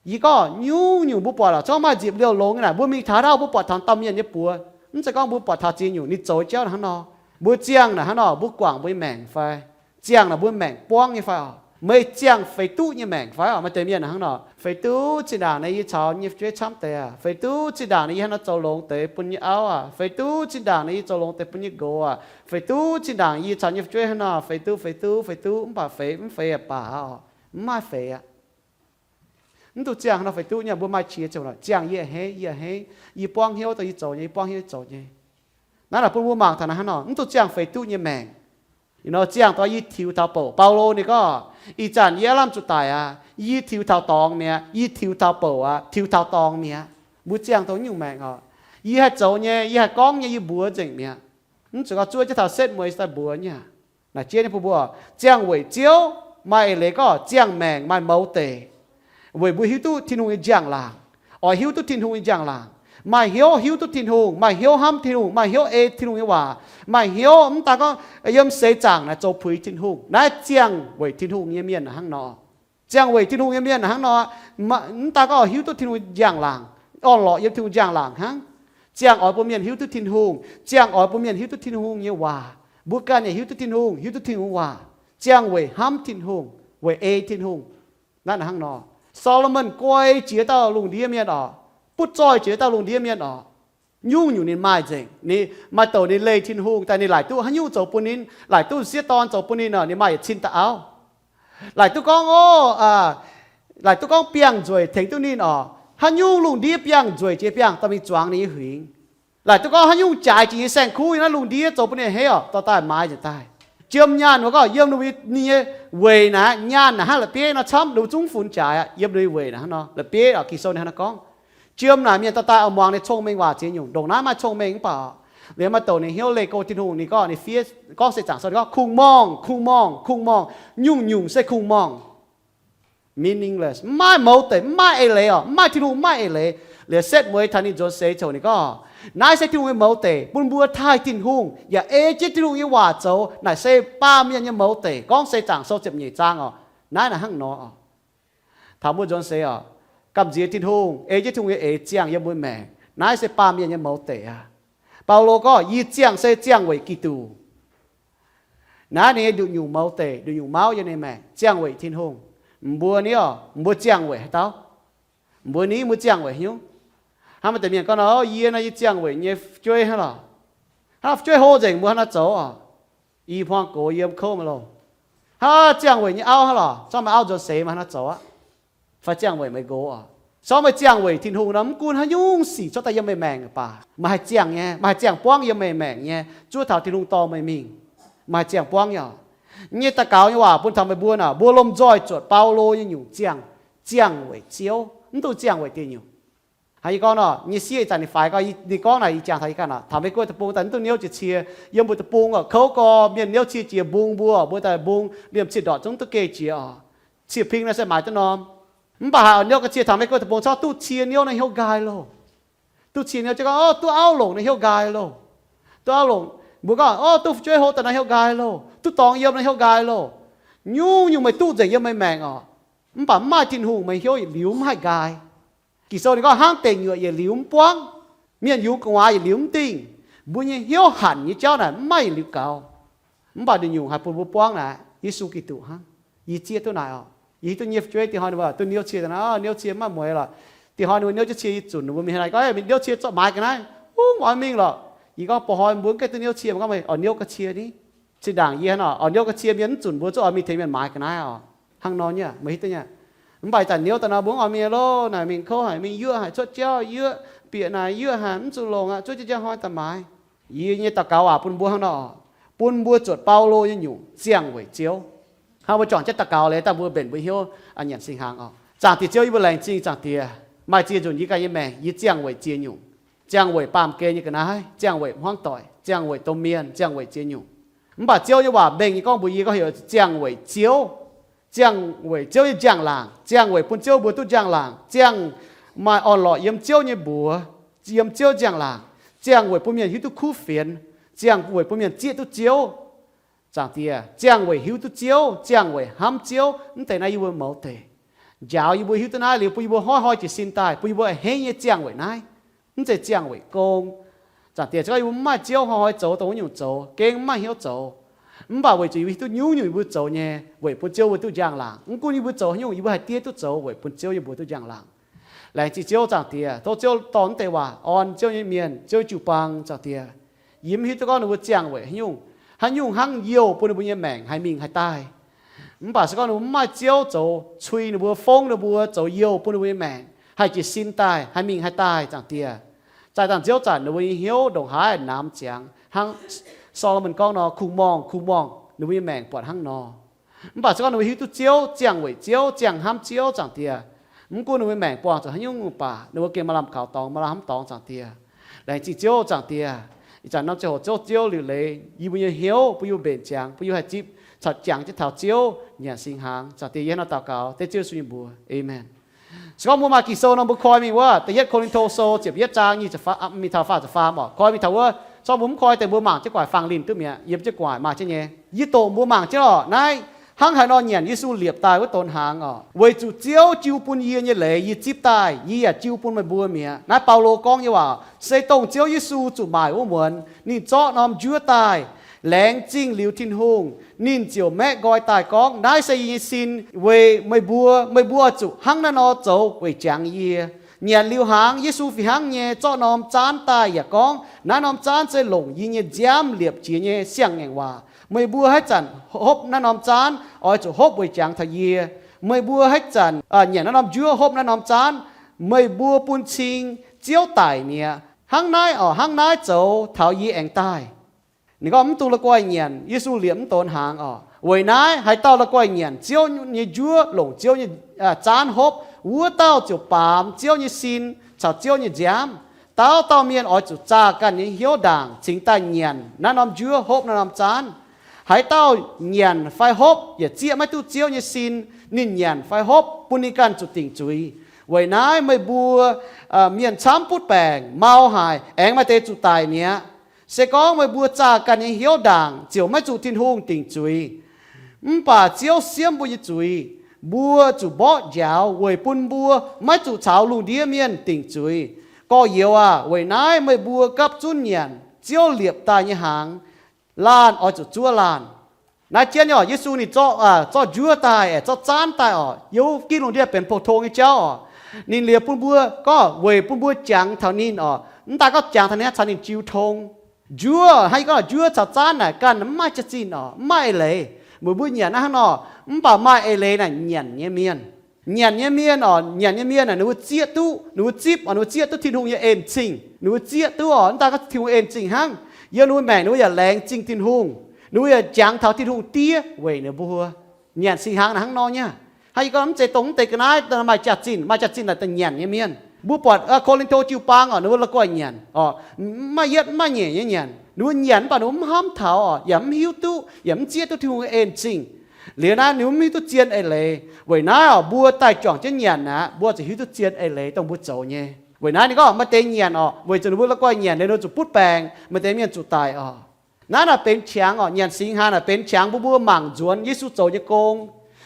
Yie gorngv, nyungc-nyungc mbuo buatc oc, corc maaih nzipc liouh longx nyei naaic, mbuo mingh taux ndau mbuo buatc taux dauh mienh nyei buoz, mv zeiz gorngv mbuo buatc taux ziex nyungc ninh zoux jauv naaic hnangv nor. Mbuo ziangh naaic hnangv nor, mbuo guangc mbuo nyei maengc fai? Ziangh naaic mbuo maengc buangv nyei fai oc? Meih ziangh feix duqv nyei maengc fai oc? Maaih deix mienh naaic hnangv nor, feix duqv zinh ndaangc naaic yie caux nyei fu'jueiv camv deix aqv, feix duqv zinh ndaangc naaic yie hnangv nor zoux longx deix bun nyei auv aqv, feix duqv zinh ndaangc naaic yie zoux longx deix bun nyei nqox aqv, feix duqv zinh ndaangc yie caux nyei fu'jueiv hnangv nor, feix duqv, feix duqv, feix duqv, mv baac feix mv feix aqv baac oc, mv maaih feix aqv. Mv duqv ziangh hnangv nor feix duqv nyei, mbuo maaih qiex ziangh, ziangh yie a'hneiv, yie a'hneiv, yie buangv hnyouv dongh yie zoux nyei, yie buangv hnyouv yie zoux nyei. Naaiv naaic bun mbuo mangc taux naaiv hnangv nor, mv duqv ziangh feix duqv nyei maengc. Ih nor ziangh dongh yie tiux taux bouc. Baulo ninh gorngv, ih zanc yie aav lamh zuqc daic aqv, yie tiux taux dorngx mi'aqv, yie tiux taux bouc aqv, tiux taux dorngx mi'aqv. Mbuo ziangh dongh nyungc maengc oc. Yie haih zoux nyei, yie haih gorngv nyei, yie mbuox nzengc mi'aqv. Mv zuqc gauh zuov jienv taux setv mueiz daaih mbuox nyei aqv. Naaic jienv nyei bun mbuo, ziangh weic Ziouv, maaih eix leiz gorngv ziangh maengc maaih mouz deic, weic mbuo hiuv duqv Tin-Hungh nyei njang-laangc, oix hiuv duqv Tin-Hungh nyei njang-laangc, maaih hnyouv hiuv duqv Tin-Hungh, maaih hnyouv hnamv Tin-Hungh, maaih hnyouv ei Tin-Hungh nyei waac, maaih hnyouv mv daan gorngv yiem seix zaangc naaic zoux puix Tin-Hungh. Naaiv ziangh weic Tin-Hungh nyei mienh hnangv nor. Ziangh weic Tin-Hungh nyei mienh hnangv nor, mv daan gorngv hiuv duqv Tin-Hungh njang-laangc, orn-lorqc yiem Tin-Hungh njang-laangc hnangv. Ziangh oix bun mienh hiuv duqv Tin-Hungh, ziangh oix bun mienh hiuv duqv Tin-Hungh nyei waac. Mbuo ganh yaac hiuv duqv Tin-Hungh, hiuv duqv Tin-Hungh waac. Ziangh weic hnamv Tin-Hungh, weic ei Tin-Hungh. Naaiv hnangv nor, Saa^lo^morn guai jiex dauh lungh ndiev mienh oc, butv zoih jiex dauh lungh ndiev mienh oc. Nyungc-nyungc ninh maaih nzengc. Ninh maaih douc ninh leih Tin-Hungh daaih, ninh laaic duqv haaix nyungc zoux bun ninh, laaic duqv sieqv dorn zoux bun ninh oc, ninh maaih yietc cin dauh auv. Laaic duqv gorngv, o, laaic duqv gorngv biangh nzueic tengx duqv ninh oc, haaix nyungc lungh ndiev biangh nzueic jiex biangh dorh mingh zuangx ninh nyei huingx. Laaic duqv gorngv haaix nyungc jaaix jiex nyei saeng-kuv yiem naaiv lungh ndiev zoux bun ninh a'hneiv oc, dorh daaih maaiz nzengc daaih. Jiem nyaanh wuov gorngv yiem ninh nyei weic naaic, nyaanh naaic hnangv la'bieiv nor camv, ninh mbuo zungv funx jaaix aqv. Yiem ninh nyei weic naaic hnangv nor, la'bieiv oc, Ging-Sou ninh hnangv nor gorngv. Jiem naaic mienh dorh daaih oix muangx ninh cong-mengh waac ziex nyungc. Ndongc naaiv maaih cong-mengh mv baac, liuz maaih douc ninh hnyouv leih go Tin-Hungh, ninh gorngv ninh fiev, gorngv seix zaangc sou ninh gorngv, kungx-morngh, kungx-morngh, kungx-morngh, nyungc-nyungc se kungx-morngh. meaningless, mv maaih mouz deic, mv maaih eix leiz oc, mv maaih Tin-Hungh, mv maaih eix leiz. Liuz setv mueiz taux ninh nzuonx seix ziouc ninh gorngv, naaiv se Tin-Hungh nyei mouz deic, bun mbuo taaih Tin-Hungh yaac ei jienv Tin-Hungh nyei waac zoux, naaic se baamh mienh nyei mouz deic. Gorngv se Zaangc Sou ziepc nyeic zaang oc, naaiv naaic hnangv nor oc. Taux mbuo nzuonx seix oc, gamh nziex Tin-Hungh, ei jienv Tin-Hungh nyei eix ziangh yiem mbuo maengc. Naaiv se baamh mienh nyei mouz deic aqv. Baulo gorngv, yie ziangh se ziangh weic Giduc. Naaiv ninh nyei nduqc nyungc mouz deic, nduqc nyungc mauv yiem ninh maengc, ziangh weic Tin-Hungh. Mbuo ni oc, mbuo ziangh weic haaix dauh? Mbuo ni mbuo ziangh weic haaix nyungc? Hnangv maaih deix mienh gorngv nor, yie nor yie ziangh weic nyei fu'jueiv hnangv lorqc. Hnangv fu'jueiv hlo nzengc mbuo hnangv naaiv zoux oc. I hmuangx gox yiem kouv maiv loh. Hnangv ziangh weic nyei auv hnangv lorqc, zorqv meih auv nzuonx seix meih hnangv naaiv zoux aqv. Fai ziangh weic meih nqox oc. Zorqv meih ziangh weic Tin-Hungh nor, mv gunv haaix nyungc sic cuotv daaih yiem meih maengc baac meih haih ziangh nyei, meih haih ziangh buangv yiem meih maengc nyei, zuov taux Tin-Hungh dorh meih mingh. Meih haih ziangh buangv nyei oc. Nyei daux gaux nyei waac bun taux meih mbuo naaic, mbuo lomh nzoih zuotc Baulo nyei nyungc ziangh, ziangh weic Ziouv, mv dungx ziangh weic dieh nyungc. Hnangv yie gorngv nor, nyei sieqv ih zanc ninh faix gorngv, ninh gorngv naaic ih jangx taux yie ganh oc, taux Meiv Guoqv deic-bung daaih mv dungx niouv jiex cie. Yiem mbuo deic-bung oc, kouv gorx mienh niouv cie jiex mbung mbuo, mbuo daaih mbung liemh cie ndorqc zungv duqv geh jiex oc. Cie ping naaiv se maaiz duqv norm. Mv baac haiz oix niouv ga'cie taux Meiv Guoqv deic-bung corc duqv cie niouv naaiv hnyouv nqaai loh. Duqv cie niouv jienv gorngv, o, duqv auv longc naaiv hnyouv nqaai loh. Duqv auv longc, mbuo gorngv, o, duqv fu'jueiv hlo daaih naaiv hnyouv nqaai loh, duqv dorngx yiem naaiv hnyouv nqaai loh. Nyungc-nyungc meih duqv nzengc yiem meih maengc oc. Mv baac mv maaih Tin-Hungh meih hnyouv yietc liuz mv haih nqaai. Ging-Sou ninh gorngv hnangv deic nyuoqc yietc liuz mv buangv, mienh yungz gu'nguaaz yietc liuz mv dingh, mbuo nyei hnyouv hanc nyei jauv naaic mv maaih yietc liuz gaux. Mv baac nduqc nyungc haih bun mbuo buangv naaic Yesu Giduc hnangv. Yie zieqv duqv naaic oc. Yie hiuv duqv nyei fu'jueiv dinh hnoi ninh mbuo duqv niouv cie daaih naaiv, niouv cie mv maaih mueix lorqc. Dinh hnoi ninh mbuo niouv jienv cie yie zunc ninh mbuo mingh haaix naaic gorngv, niouv cie zorqv maaiz ga'naaiv, ungv oix mingh lorqc. Yie gorngv ba'hnoi mbuo mv gaengh duqv niouv cie, mbuo gorngv meih oix niouv ga'cie ni. Zinh ndaangc yie hnangv oc, oix niouv ga'cie mienh mv zunc mbuo zuqc oix mingh tengx mienh maaiz ga'naaiv oc. Hnangv nor nyei, meih hiuv duqv nyei. Mv baac ih zanc niouv daaih nor mbuo mv oix mingh loh, naaic mingh kouv haic, mingh yuoqv haic, cuotv jauv yuoqv, bieqc naaic yuoqv haic, mv zuqc longc aqv, zuov jienv jauv hnoi daaih maaiz. Yie nyei daux gaux waac bun mbuo hnangv nor, bun mbuo zuotc Baulo nyei nyungc ziangh weic Ziouv. Hnangv mbuo juangc jienv daux gaux leiz daaih mbuo mbenc mbuo hnyouv nyanc singx hnaangx oc. Zaangc Diex Ziouv, yie mbuo laengz zingh Zaangc Diex, maaih ziex nzunc yie ganh nyei maengc yie ziangh weic ziex nyungc. Ziangh weic baamh gen nyei ga'naaiv, ziangh weic hmuangv doic, ziangh weic domh mienh, ziangh weic ziex nyungc. Mv baac Ziouv nyei waac mengh nyei gorngv mbuox yie gorngv heuc ziangh weic Ziouv, ziangh weic Ziouv nyei njang-laangc, ziangh weic bun Ziouv mbuo duqv njang-laangc, ziangh maaih orn-lorqc yiem Ziouv nyei mbuox, yiem Ziouv njang-laangc, ziangh weic bun mienh hiuv duqv kuv fienx, ziangh weic bun mienh zieqv duqv Ziouv. Zaangc Diex, ziangh weic hiuv duqv Ziouv, ziangh weic hnamv Ziouv, mv deix naaiv yie mbuo mouz deic. Njaaux yie mbuo hiuv duqv naaiv liuz, bun yie mbuo hnoi-hnoi jiez sin daaih, bun yie mbuo a'hneiv nyei ziangh weic naaiv. Mv zeiz ziangh weic gong. Zaangc Diex, se gorngv yie mbuo mv maaih Ziouv, hnoi-hnoi zoux dongh wuov nyungc zoux, gengh mv maaih hnyouv zoux. Mv baac weic zuqc yie mbuo hiuv duqv nyungc-nyungc yie mbuo zoux nyei, weic bun Ziouv mbuo duqv njang-laangc. Mv gunv yie mbuo zoux haaix nyungc, yie mbuo haih diev duqv zoux weic bun Ziouv yie mbuo duqv njang-laangc. Laengz zingh Ziouv, Zaangc Diex, tov Ziouv dorh mv deix waac orn Ziouv nyei mienh, Ziouv jiu-baang, Zaangc Diex. Yie mv hiuv duqv gorngv ninh mbuo ziangh weic haaix nyungc, haaix nyungc hnangv youh bun ninh mbuo nyei maengc haih mingh haih daaih. Mv baac se gorngv ninh mbuo mv maaih Ziouv zoux cui ninh mbuo, fongv ninh mbuo, zoux youh bun ninh mbuo nyei maengc haih jiez sin daaih, haih mingh haih daaih, Zaangc Diex. Zaih dangh Ziouv zanc ninh mbuo nyei hnyouv ndongc haaix namx ziangx, hnangv Saa^lo^morn gorngv nor, kungx-morngh kungx-morngh ninh mbuo nyei maengc buatc hnangv nor. Mv baac se gorngv ninh mbuo hiuv duqv Ziouv, ziangh weic Ziouv, ziangh hnamv Ziouv, Zaangc Diex, mv gunv ninh mbuo maengc buangh zuqc haaix nyungc baac, ninh mbuo gengh maaih lamh kaux dorngx, maaih lamh hnamv dorngx, Zaangc Diex. Laengz zingh Ziouv, Zaangc Diex. Ih zanc norm ziangh hoc Ziouv, Ziouv liuc leiz yie mbuo nyei hnyouv, bun yie mbuo mbenc ziangx, bun yie mbuo haih zipv caux jangx jienv taux Ziouv nyanc singx hnaangx. Zaangc Diex, yie hnangv naaiv daux gaux dengv Ziouv Yesu nyei mbuox. Aamen. Se gorngv mbuo maaih Ging-Sou nor, mbuo koi mingh wuov Da'yietv Ko^lin^to Sou ziepc yietv zaang nyic ziepc faam, mingh taux faah ziepc faam oc. Koi mingh taux wuov. Se gorngv mbuo mv koi deix, mbuo mangc jienv gu'nguaaic fangx linh duqv mi'aqv, yiem jienv gu'nguaaic maaih jienv nyei. Yie doqc mbuo mangc jienv oc. Naaiv hnangv haaix nor nyanc Yesu liepc daaih wuov donx hnaangx oc. Weic zuqc Ziouv jiu bun yie nyei leiz yie zipv daaih, yie yaac jiu bun meih mbuo mi'aqv. Naaiv Baulo gorngv nyei waac se dongh Ziouv Yesu zuqc maaic wuov muonz ninh zorqv norm njuov daaih, laengz zingh liuz Tin-Hungh, ninh ziouc maeqv nqoi daaih gorngv, naaiv se yie nyei sin weic meih mbuo. Meih mbuo oix zuqc hnangv naaiv nor zoux weic jangx yie. Nyanc liuz hnaangx, Yesu fih hnangv nyei zorqv norm zaanv daaih yaac gorngv, naaiv norm zaanv se longc yie nyei nziaamv liepc jiex nyei siang-ngaengc waac. Meih mbuo haaix zanc hopv naaiv norm zaanv, oix zuqc hopv weic jangx taux yie. Meih mbuo haaix zanc nyanc naaiv norm njuov, hopv naaiv norm zaanv, meih mbuo bun cing Ziouv daic mi'aqv. Hnangv naaiv oc, hnangv naaiv zoux taux yie aengx daaih. Ninh gorngv mv dungx la'guaih nyanc Yesu liepc mv donx hnaangx oc. Weic naaiv haaix dauh la'guaih nyanc Ziouv nyei njuov, longc Ziouv nyei zaanv hopv, wuov dauh ziouc baamz Ziouv nyei sin caux Ziouv nyei nziaamv. Dauh dauh mienh oix zuqc zaah ganh nyei hnyouv ndaangc cingx daaih nyanc naaiv norm njuov, hopv naaiv norm zaanv. Haaix dauh nyanc fai hopv yaac zieqv maiv duqv Ziouv nyei sin, ninh nyanc fai hopv bun ninh ganh zuqc dingc zuiz. Weic naaiv meih mbuo mienh camv butv baengc, mau haic, aengx maaih deix zuqc daic mi'aqv. Se gorngv meih mbuo zaah ganh nyei hnyouv ndaangc, ziouc maiv zuqc Tin-Hungh dingc zuiz. Mv baac Ziouv siemv mbuo nyei zuiz, mbuo zuqc mborqv njaaux weic bun mbuo maiv zuqc caux lungh ndiev mienh dingc zuiz. Gorx-youz aah! Weic naaiv meih mbuo gapv zunv nyanc Ziouv liepc daaih nyei hnaangx. Laanh oix zuqc zuov laanh. Naaiv jienv nyei oc, Yesu ninh zorqv, zorqv njuov daaih, zorqv zaanv daaih oc, yiem ginv lungh ndiev benx pou-tong nyei jauv oc. Ninh liepc bun mbuo gorngv weic bun mbuo jangx taux ninh oc. Mv daaih gorngv jangx taux ninh, caux ninh jiu tong. Njuov, hnangv yie gorngv njuov caux zaanv naaic ganh mv maaih jaax-zinh oc, mv maaih eix leiz. Meih mbuo nyanc naaiv hnangv nor, mv baac maaih eix leiz naaic nyanc nyei mienh. Nyanc nyei mienh oc, nyanc nyei mienh naaic ninh mbuo zieqv duqv, ninh mbuo zipv oc, ninh mbuo zieqv duqv Tin-Hungh nyei en-zingh. Ninh mbuo zieqv duqv oc, mv daaih gorngv Tin-Hungh en-zingh hnangv, yiem ninh mbuo maengc ninh mbuo yaac laengz zingh Tin-Hungh. Ninh mbuo yaac jangx taux Tin-Hungh diev weic ninh mbuo. Nyanc singx hnaangx naaic hnangv nor nyei. Hnangv yie gorngv mv zeiz dongh mv deix ga'naaiv maaih jaax-zinh, maaih jaax-zinh naaic daaih nyanc nyei mienh. Mbuo buatc Ko^lin^to jiu-baang oc, ninh mbuo la'guaih nyanc oc, mv maaih yietv mv maaih nyeic nyei nyanc. Ninh mbuo nyanc mv baac ninh mbuo mv hnamv taux oc, yaac mv hiuv duqv, yaac mv zieqv duqv Tin-Hungh en-zingh. Liuz naaiv ninh mbuo mv hiuv duqv zien eix leiz. Weic naaiv oc, mbuo daaih juangc jienv nyanc aqv, mbuo ziouc hiuv duqv zien eix leiz dongh mbuo zoux nyei. Weic naaiv ninh gorngv maaih deix nyanc oc, weic zuqc ninh mbuo la'guaih nyanc liuz ninh mbuo zuqc butv baengc, maaih deix mienh zuqc daic oc. Naaiv naaic benx qangx oc, nyanc singx hnaangx naaic benx qangx bun mbuo mangc nzuonx Yesu zoux nyei gong.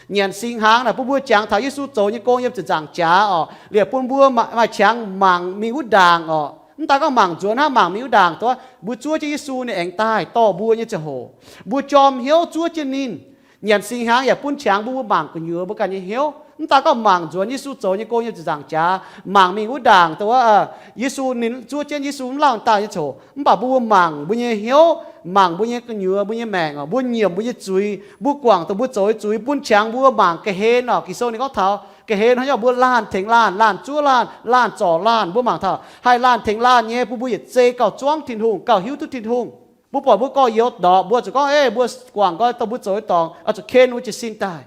Nyanc singx hnaangx naaic bun mbuo jangx taux Yesu zoux nyei gong yiem ziepc nzaangc jaax oc, liepc bun mbuo maaih qangx mangc mingh wuov ndaangc oc. Mv daaih gorngv mangc nzuonx hnangv, mangc mingh wuov ndaangc, dongh wuov mbuo zuov jienv Yesu ninh aengx daaih dorh mbuo nyei ziangh hoc, mbuo jorm hnyouv zuov jienv ninh. Nyanc singx hnaangx yaac bun qangx bun mbuo mangc gu'nyuoz mbuo ganh nyei hnyouv. Mv daaih gorngv mangc nzuonx Yesu zoux nyei gong yiem ziepc nzaangc jaax, mangc mingh wuov ndaangc, dongh wuov Yesu ninh zuov jienv Yesu mv lauh daaih nyei ziangh hoc, mv baac mbuo mangc mbuo nyei hnyouv, mangc mbuo nyei gu'nyuoz, mbuo nyei maengc oc, mbuo nyiemc mbuo nyei zuiz, mbuo guangc dongh mbuo zoux nyei zuiz, bun qangx mbuo mangc ga'hlen oc. Ging-Sou ninh gorngv taux ga'hlen hnangv nor, mbuo laanh tengx laanh, laanh zuov laanh, laanh zorc laanh, mbuo mangc taux haih laanh tengx laanh nyei, bun mbuo yietc zei gauh zuangv Tin-Hungh, gauh hiuv duqv Tin-Hungh. Mbuo buatc mbuo gorx-youz ndorpc, mbuo zuqc gorngv, Ei, mbuo guangc nqoi dongh mbuo zoux nyei dorngx, oix zuqc ken mbuo jiez sin daaih.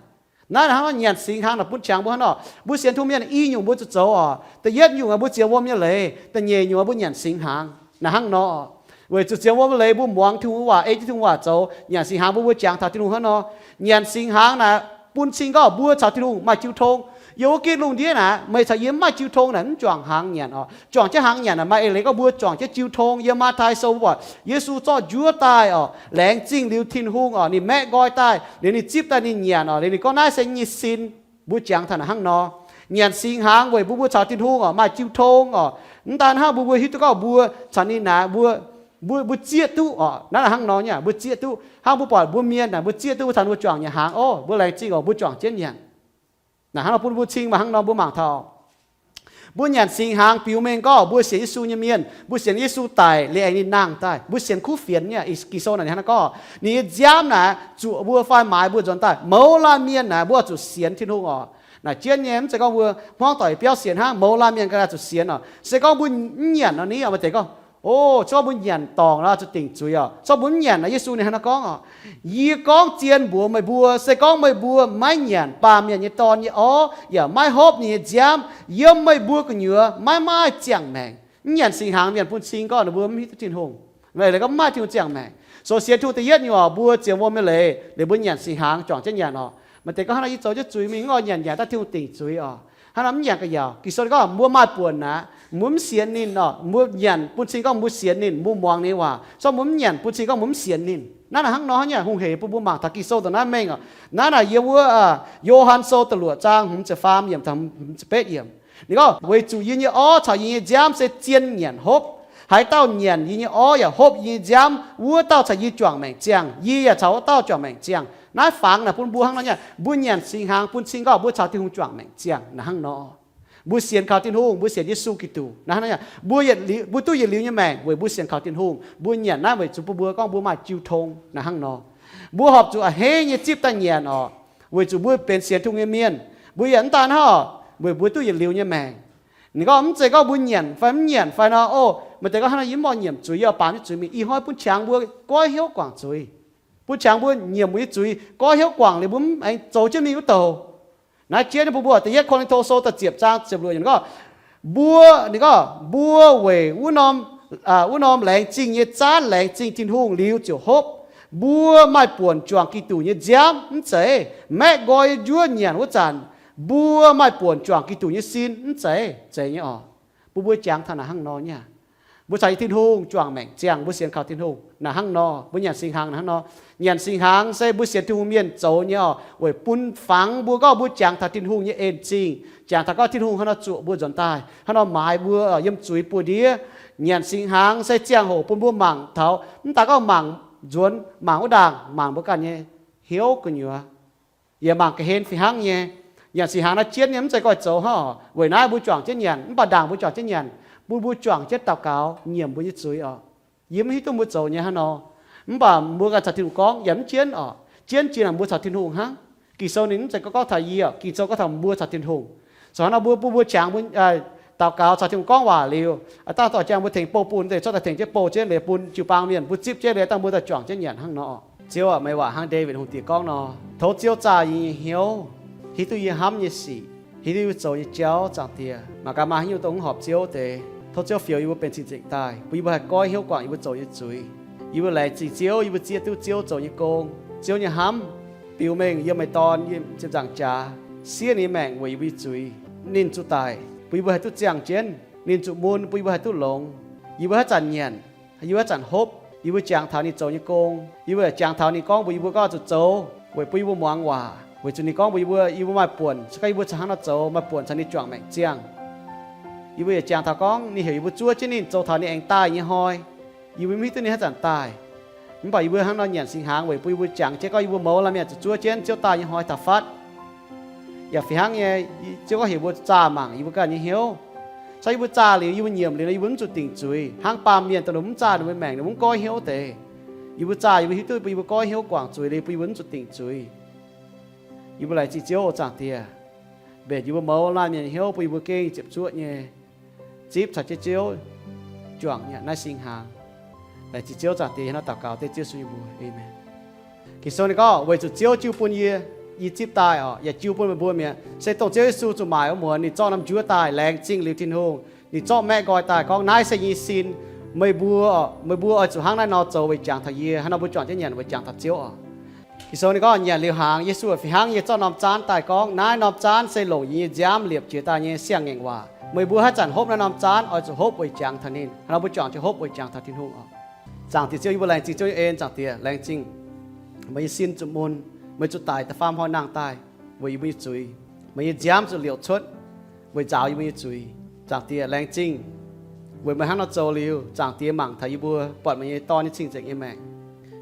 Naaiv hnangv nor nyanc singx hnaangx naaic bun qangx mbuo hnangv nor. Mbuo sienx Tin-Hungh mienh i nyungc mbuo zuqc zoux oc. Da'yietv nyungc mbuo zienx wuom nyei leiz, da'nyeic nyungc mbuo nyanc singx hnaangx naaic hnangv nor. Weic zuqc zienx wuom nyei leiz mbuo muangx Tin-Hungh waac, ei jienv Tin-Hungh waac zoux. Nyanc singx hnaangx mbuo, mbuo jangx taux Tin-Hungh hnangv nor. Nyanc singx hnaangx naaic bun cing gorngv mbuo caux Tin-Hungh maaih jiu tong. Yiem wuov gitv lungh ndiev naaic, meih caux yie mv maaih jiu tong naaic mv juangc hnaangx nyanc oc. Juangc jienv hnaangx nyanc naaic maaih eix leiz gorngv mbuo juangc jienv jiu tong. Yiem Matv^tai Sou mbuo buatc Yesu zorqv njuov daaih oc, laengz zingh liuz Tin-Hungh oc, ninh maeqv nqoi daaih liuz ninh zipv daaih ninh nyanc oc, liuz ninh gorngv naaiv se nyei sin. Mbuo jangx taux naaic hnangv nor. Nyanc singx hnaangx weic mbuo, mbuo caux Tin-Hungh oc maaih jiu tong oc. Mv daan hnangv, mbuo mbuo hiuv duqv gorngv mbuo caux ninh naaic, mbuo, mbuo, mbuo zieqv duqv oc. Naaiv hnangv nor nyei, mbuo zieqv duqv. Hnangv mbuo buatc mbuo mienh naaic, mbuo zieqv duqv mbuo caux ninh mbuo juangc nyanc hnaangx oc, mbuo laengz zingh oc, mbuo juangc jienv nyanc. Naaic hnangv nor bun mbuo cing maaih hnangv nor mbuo mangc taux mbuo nyanc singx hnaangx biux mengh gorngv mbuo sienx Yesu nyei mienh, mbuo sienx Yesu daic liuz aengx ninh nangh daaih. Mbuo sienx kuv fienx nyei. Ging-Sou naaic hnangv nor gorngv, ninh nyei nziaamv naaic zuoqc mbuo fai maaiz mbuo nzuonx daaih. Mouz laanh mienh naaic mbuo zuqc sienx Tin-Hungh oc. Naaic jienv nyei, mv zeiz gorngv mbuo hmuangv doic biauv sienx hnangv, mouz laanh mienh ga'naaiv zuqc sienx oc. Se gorngv mbuo mv nyanc nor ni, maaih deix gorngv, o, se gorngv mbuo nyanc dorngc nor zuqc dingc zuiz oc. Se gorngv mbuo mv nyanc nor, Yesu ninh hnangv nor gorngv oc, yie gorngv zien mbuox meih mbuo, se gorngv meih mbuo maiv nyanc Baamh Mienh nyei Dorn nyei orv yaac maiv hopv ninh nyei nziaamv, yiem meih mbuo gu'nyuoz maiv maaih ziangh maengc. Mv nyanc singx hnaangx mienh bun cing gorngv ninh mbuo mv hiuv duqv Tin-Hungh, mv gorngv maiv maaih Tin-Hungh ziangh maengc. So sienx Tin-Hungh da'yietv nyungc oc, mbuo zienx wuom nyei leiz liuz mbuo nyanc singx hnaangx juangc jienv nyanc oc. Maaih deix gorngv, hnangv naaiv yie zoux jienv zuiz mingh, mv oix nyanc, nyanc daaih Tin-Hungh dingc zuiz oc. Hnangv naaiv mv nyanc ga'yaauc. Ging-Sou gorngv mbuo maaih buonc aqv, mbuo mv sienx ninh oc, mbuo nyanc bun cing gorngv mbuo sienx ninh, mbuo muangx ninh nyei waac. So mbuo mv nyanc bun cing gorngv mbuo mv sienx ninh. Naaiv naaic hnangv nor nyei, hungh heic bun mbuo mangc taux Ging-Sou dongh naaiv mengh oc. Naaiv naaic yiem wuov Yo^han Sou da'luoqc zaang hmz ziepc faam yiemc taux hmz ziepc betv yiemc. Ninh gorngv, weic zuqc yie nyei orv caux yie nyei nziaamv se zien nyanc hopv. Haaix dauh nyanc yie nyei orv yaac hopv yie nyei nziaamv, wuov dauh caux yie juangc maengc ziangh, yie yaac caux wuov dauh juangc maengc ziangh. Naaiv fangx naaic bun mbuo hnangv nor nyei, mbuo nyanc singx hnaangx bun cing gorngv mbuo caux Tin-Hungh juangc maengc ziangh naaic hnangv nor. Mbuo sienx kaux Tin-Hungh, mbuo sienx Yesu Giduc naaic hnangv nor nyei, mbuo, mbuo duqv yietc liuz nyei maengc weic mbuo sienx kaux Tin-Hungh. Mbuo nyanc naaiv weic zuqc bun mbuo gorngv mbuo maaih jiu tong naaic hnangv nor. Mbuo horpc zuqc a'hneiv nyei zipv daaih nyanc oc, weic zuqc mbuo benx sienx Tin-Hungh nyei mienh. Mbuo yaac mv daan hnangv oc, weic mbuo duqv yietc liuz nyei maengc. Ninh gorngv mv zeiz gorngv mbuo nyanc fai mv nyanc fai nor, o, maaih deix gorngv hnangv nor yie mv oix nyiemc zuiz, yie oix baamz jienv zuiz mingh. Ih hnoi bun qangx mbuo goiv hnyouv guangc zuiz. Bun qangx mbuo nyiemc mbuo nyei zuiz, goiv hnyouv guangc liuz mbuo mv aengx zoux jienv mingh wuov douc. Naaiv jienv bun mbuo da'yietv Ko^lin^to Sou da'ziepc zaang ziepc luoqc yiemc gorngv, mbuo, ninh gorngv, mbuo weic wuov norm, wuov norm laengz zingh nyei zaanv laengz zingh Tin-Hungh liuz ziouc hopv. Mbuo maaih buonc juangc Giduc nyei nziaamv, mv zeiz maeqv nqoi njuov nyanc wuov zanc, Mbuo maaih buonc juangc Giduc nyei sin mv zeiz? Zeiz nyei oc. Bun mbuo jangx taux naaic hnangv nor nyei aqv. Mbuo caux Tin-Hungh juangc maengc ziangh, mbuo sienx kaux Tin-Hungh naaic hnangv nor, mbuo nyanc singx hnaangx naaic hnangv nor. Nyanc singx hnaangx se mbuo sienx Tin-Hungh mienh zoux nyei oc, weic bun fangx mbuo gorngv mbuo jangx taux Tin-Hungh nyei en zingh, jangx taux gorngv Tin-Hungh hnangv nor zuoqc mbuo nzuonx daaih, hnangv nor maaiz mbuo yiem zuiz buoz-ndiev. Nyanc singx hnaangx se ziangh hoc bun mbuo mangc taux, mv daaih gorngv mangc nzuonx, mangc wuov ndaangc, mangc mbuo ganh nyei hnyouv gu'nyuoz, yaac mangc ga'hlen fih hnangv nyei. Nyanc singx hnaangx naaiv jienv nyei, mv zeiz goiv zoux hnangv oc. Weic naaiv mbuo juangc jienv nyanc, mv baac ndaangc mbuo juangc jienv nyanc, bun mbuo juangc jienv daux gaux nyiemc mbuo nyei zuiz oc. Yie mv hiuv duqv mbuo zoux nyei hnangv nor, mv baac mbuo ganh caux Tin-Hungh gorngv yaac mv jienv oc. Jienv jiex naaic mbuo caux Tin-Hungh hnangv. Ging-Sou ninh mv zeiz gorngv taux yie oc. Ging-Sou gorngv taux mbuo caux Tin-Hungh. Zoux hnangv nor mbuo, bun mbuo qangx mbuo daux gaux caux Tin-Hungh gorngv waac liuz, dangh doic jangx mbuo tengx bou bun deix, cuotv daaih tengx jienv bou jienv liuz bun jiu-baang mienh, mbuo zipv jienv liuz dangh mbuo daaih juangc jienv nyanc hnangv nor. Ziouv aac, meih waac hnangv Ndaawitv Hungh Diex gorngv nor, tov Ziouv zaah yie nyei hnyouv, hiuv duqv yie hnamv nyei sic, hiuv duqv yie mbuo zoux nyei jauv. Zaangc Diex, mangc gaax maaih haaix nyungc dongh mv horpc Ziouv deix, tov Ziouv fioux yie mbuo benx cing-nzengc daaih, bun yie mbuo haih goiv hnyouv guangc yie mbuo zoux nyei zuiz. Yie mbuo laengz zingh Ziouv, yie mbuo zieqv duqv Ziouv zoux nyei gong, Ziouv nyei hnamv biux mengh yiem meih Dorn ziepc nzaangc jaax, siev ninh nyei maengc weic yie mbuo nyei zuiz. Ninh zuqc daic bun yie mbuo haih duqv ziangh jienv. Ninh zuqc mun bun yie mbuo haih duqv longx. Yie mbuo haaix zanc nyanc, yie mbuo haaix zanc hopv, yie mbuo jangx taux ninh zoux nyei gong. Yie mbuo yaac jangx taux ninh gorngv mbuox yie mbuo gorngv zuqc zoux weic bun yie mbuo muangx waac, weic zuqc ninh gorngv mbuox yie mbuo, yie mbuo maaih buonc se gorngv yie mbuo caux hnangv nor zoux, maaih buonc caux ninh juangc maengc ziangh. Yie mbuo yaac jangx taux gorngv ninh heuc yie mbuo zuov jienv ninh zoux taux ninh aengx daaih nyei hnoi. Yie mbuo mv hiuv duqv ninh haaix zanc daaih. Mv baac yie mbuo hnangv nor nyanc singx hnaangx weic bun yie mbuo jangx jienv gorngv yie mbuo mouz laanh mienh zuqc zuov jienv Ziouv daaih nyei hnoi taux fatv. Yaac fih hnangv nyei, Ziouv gorngv heuc mbuo zaah mangc yie mbuo ganh nyei hnyouv. Se gorngv yie mbuo zaah liuz, yie mbuo nyiemc liuz nor, yie mbuo mv zuqc dingc zuiz. Hnangv baamh mienh dongh ninh mv zaah ninh mbuo maengc, ninh mbuo mv goiv hnyouv deix. Yie mbuo zaah, yie mbuo hiuv duqv bun yie mbuo goiv hnyouv guangc zuiz liuz, bun yie mbuo mv zuqc dingc zuiz. Yie mbuo laengz zingh Ziouv oc, Zaangc Diex. Mbenc yie mbuo mouz laanh mienh nyei hnyouv bun yie mbuo gengh ziepc zuoqv nyei zipv caux jienv Ziouv juangc nyanc naaiv singx hnaangx. Laengz zingh Ziouv, Zaangc Diex, hnangv naaiv daux gaux dengv Ziouv Yesu nyei mbuox. Aamen. Ging-Sou ninh gorngv, weic zuqc Ziouv jiu bun yie, yie zipv daaih oc, yaac jiu bun meih mbuo mi'aqv. Se dongh Ziouv Yesu zuqc maaic wuov muonz ninh zorqv norm njuov daaih, laengz zingh liuz Tin-Hungh, ninh zorqv maeqv nqoi daaih gorngv, naaiv se yie nyei sin. Meih mbuo, meih mbuo oix zuqc hnangv naaiv nor zoux weic jangx taux yie. Hnangv nor mbuo juangc jienv nyanc weic jangx taux Ziouv oc. Ging-Sou ninh gorngv nyanc liuz hnaangx, Yesu fih hnangv nyei zorqv norm zaanv daaih gorngv, naaiv norm zaanv se longc yie nyei nziaamv liepc jiex daaih nyei siang-ngaengc waac. Meih mbuo haaix zanc hopv naaiv norm zaanv oix zuqc hopv weic jangx taux ninh. Hnangv nor mbuo juangc jienv hopv weic jangx taux Tin-Hungh oc. Zaangc Diex Ziouv, yie mbuo laengz zingh Ziouv nyei en. Zaangc Diex, laengz zingh meih nyei sin zuqc mun, meih zuqc daic da'faam hnoi nangh daaih weic yie mbuo nyei zuiz. Meih nyei nziaamv zuqc liouc cuotv weic nzaaux yie mbuo nyei zuiz. Zaangc Diex, laengz zingh weic meih hnangv nor zoux liuz, Zaangc Diex mangc taux yie mbuo, buatc meih nyei Dorn nyei cing-nzengc nyei maengc.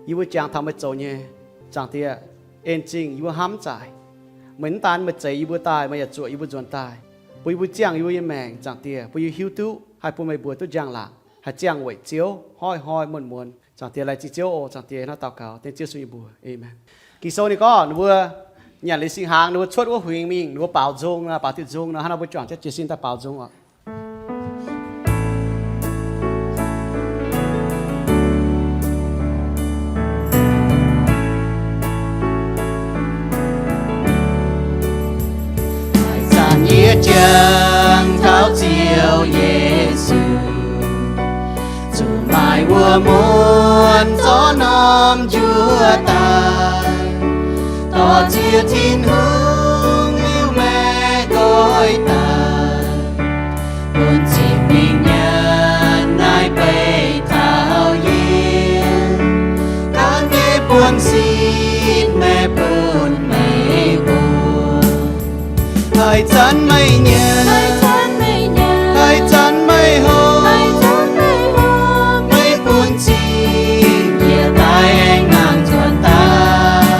Yie mbuo jangx taux meih zoux nyei. Zaangc Diex, en zingh yie mbuo hnamv zaaic, meih mv daan meih zeix yie mbuo daaih, meih yaac zuoqc yie mbuo nzuonx daaih, bun yie mbuo ziangh yie mbuo nyei maengc. Zaangc Diex, bun yie hiuv duqv haih bun meih mbuo duqv njang-laangc, haih ziangh weic Ziouv, hnoi-hnoi muonz-muonz. Zaangc Diex, laengz zingh Ziouv oc. Zaangc Diex, hnangv naaiv daux gaux dengv Ziouv Yesu nyei mbuox. Aamen. Ging-Sou ninh gorngv ninh mbuo nyanc liuz singx hnaangx, ninh mbuo cuotv wuov huingx mingh, ninh mbuo baaux nzung nor, baaux diuh nzung nor. Hnangv nor mbuo juangc jienv jiez sin daaih baaux nzung oc. Haaix zanc yie jangx taux Ziouv Yesu, zuqc maaic wuom-muonz zorqv norm njuov daaih, dorh nziex Tin-Hungh liuz maeqv nqoi daaih, bun ziepc mingh nyanc naaiv beiv taux yie, ganh nyei buonv-sin maeqv bun meih mbuo. Haaix zanc meih nyanc, haaix zanc meih hopv, meih buonv-sin yaac daaih aengx nangh nzuonx daaih.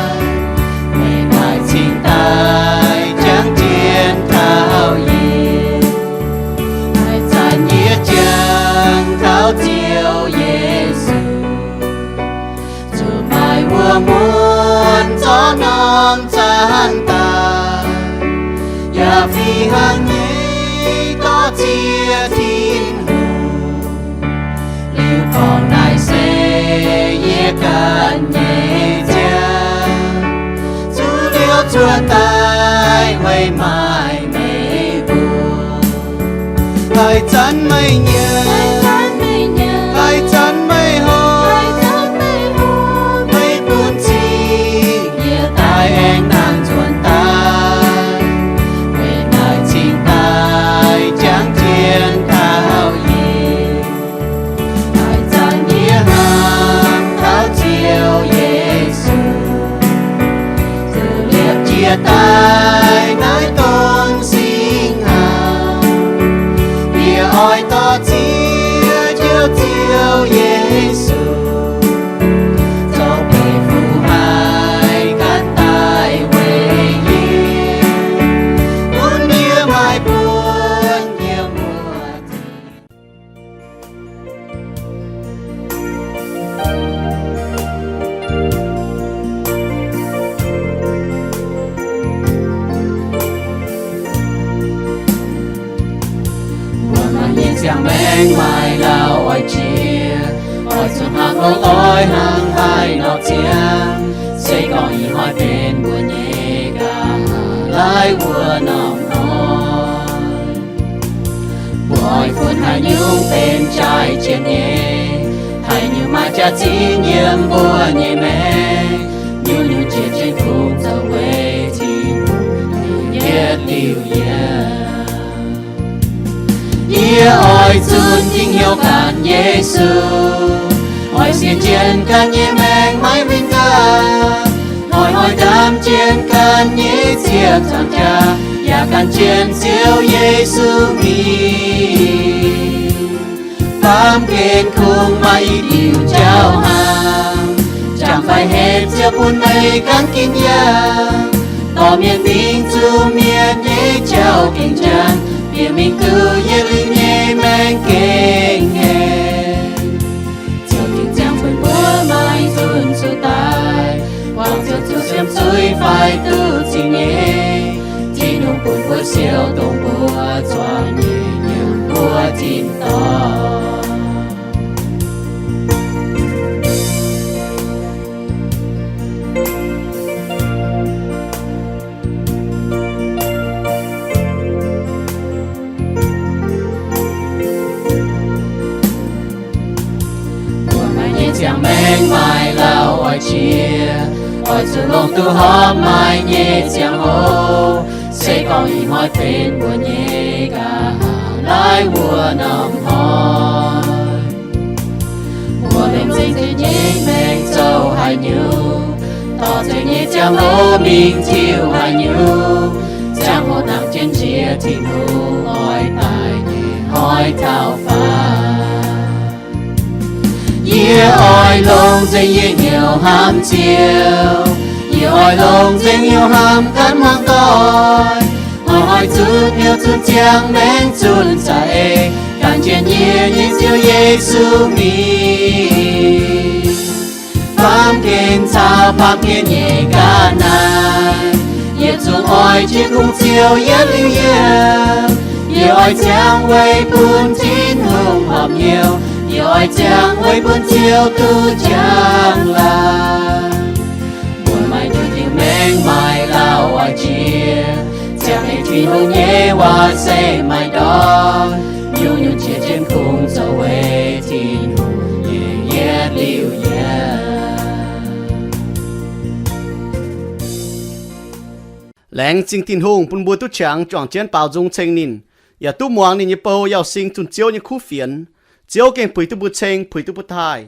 Meih daaih cingx daaih jangx jienv taux yie. Haaix zanc yie jangx taux Ziouv Yesu, zuqc maaic wuom-muonz zorqv norm zaanv daaih, yaac fih hnangv nyei dorh nziex Tin-Hungh, liuz gorngv naaiv se yie ganh nyei ziangh, zuqc liuz zuov daaih weic maaic meih mbuo. Haaix zanc meih nyanc, haaix zanc meih hopv, meih buonv-sin yaac daaih aengx nangh nzuonx daaih. Naaiv dongh singx hnaangx, yie oix dorh ziex joux Ziouv Yesu, zoux beiv fuqv haiz gan daaih weic yie, bun yie maaih buonc yiem wuov zingh. Mbuo maaih nyei ziangh maengc maaih lauh oix jiex, oix zuqc hnangv longx oix hnangv haaix nor ziangh, se gorngv ih hnoi benx mbuo nyei nqa'haav laaiv wuov norm hnoi. Mbuo oix funx haaix nyungc benx jaaix jienv nyei? Haaix nyungc maaih jaax-zinh yiem mbuo nyei maengc? Nyungc-nyungc jiex jienv kungx zoux weic Tin-Hungh nyei yietc liuz yiem. Yie oix zunc dingc hnyouv gan Yesu, oix sienx jienv gan nyei maengc maiv winh gaax, hnoi-hnoi ndaamv jienv gan nyei ziepc nzaangc jaax, yaac gan jienv Ziouv Yesu mingh. Baamh gen kungx maaih i diuc jauv hnaangx, jangx fai henv Ziouv bun meih gan ginv yaac. Dorh mienh mingh zuqc mienh nyei jauv gengh janx, bieqc mingh duqv yietc liuz nyei maengc gengh ngaengc. Ziouv gengh ziangh bun mbuo maaih nzunc zuqc daaih, buangh Ziouv zuqc siemv zuiz fai duqv zingh nyei. Tin-Hungh bun mbuo siou dongh mbuo zuangx nyei yiem mbuo tin-dorngh. Mbuo maaih nyei ziangh maengc maaih lauh oix jiex, oix zuqc longc duqv horpc maaih nyei ziangh hoc, se gorngv ih hnoi benx mbuo nyei nqa'haav laaiv wuov norm hnoi. Mbuo longc nzengc nyei maengc zoux haaix nyungc, dorh nzengc nyei ziangh hoc mingh tiuv haaix nyungc, ziangh hoc nangc jienv njiec Tin-Hungh oix daaih nyei hnoi taux faaux. Yie oix longc nzengc yie hnyouv hnamv Ziouv, yie oix longc nzengc hnyouv hnamv gan muangx doic, hnoi-hnoi zunc hnyouv zunc ziangh maengc zunc za'eix, gan jienv yie nyei Ziouv Yesu mingh. Baamh gen caux baamh gen nyei ga'naaiv, yie zungv oix jiex kungx Ziouv yietc liuz yiem. Yie oix ziangh weic bun Tin-Hungh horpc hnyouv, yie oix ziangh weic bun Ziouv duqv njang-laangc. Mbuo maaih nduqc diuh maengc maaih lauh oix jiex, ziangh heix Tin-Hungh nyei waac se maaih ndortv. Nyungc-nyungc jiex jienv kungx zoux weic Tin-Hungh nyei yietc liuz yiem. Laengz zingh Tin-Hungh bun mbuo duqv qangx juangc jienv baaux nzung ceng ninh, yaac duqv muangx ninh nyei bou yauz sing zunh Ziouv nyei kuv fienx. Ziouv gengh puix duqv mbuo ceng, puix duqv mbuo taaih.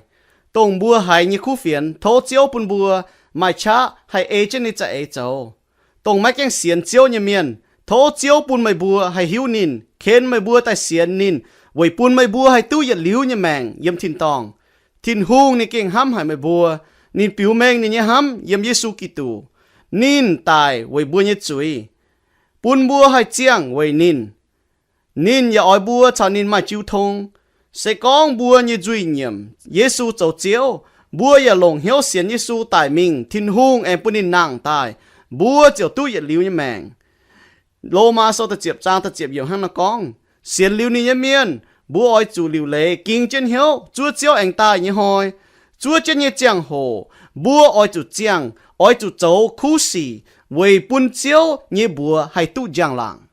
Dongh mbuo haiz nyei kuv fienx, tov Ziouv bun mbuo maaih qaqv haih ei jienv ninh za'eix zoux. Dongh maiv gaengh sienx Ziouv nyei mienh, tov Ziouv bun meih mbuo haih hiuv ninh, ken meih mbuo daaih sienx ninh, weic bun meih mbuo haih duqv yietc liuz nyei maengc yiem tin-dorngh. Tin-Hungh ninh gengh hnamv haic meih mbuo. Ninh biux mengh ninh nyei hnamv yiem Yesu Giduc. Ninh daic weic mbuo nyei zuiz, bun mbuo haih ziangh weic ninh. Ninh yaac oix mbuo caux ninh maaih jiu tong. Se gorngv mbuo nyei nzuih nyiemc Yesu zoux Ziouv, mbuo yaac longc hnyouv sienx Yesu daic mingh, Tin-Hungh aengx bun ninh nangh daaih, mbuo ziouc duqv yietc liuz nyei maengc. Lomaa sou da'ziepc zaang da'ziepc yiemc hnangv naaiv gorngv, sienx liuz ninh nyei mienh, mbuo oix zuqc liuc leiz ging jienv hnyouv zuov Ziouv aengx daaih nyei hnoi. Zuov jienv nyei ziangh hoc, mbuo oix zuqc ziangh, oix zuqc zoux kuv sic weic bun Ziouv nyei mbuox haih duqv njang-laangc.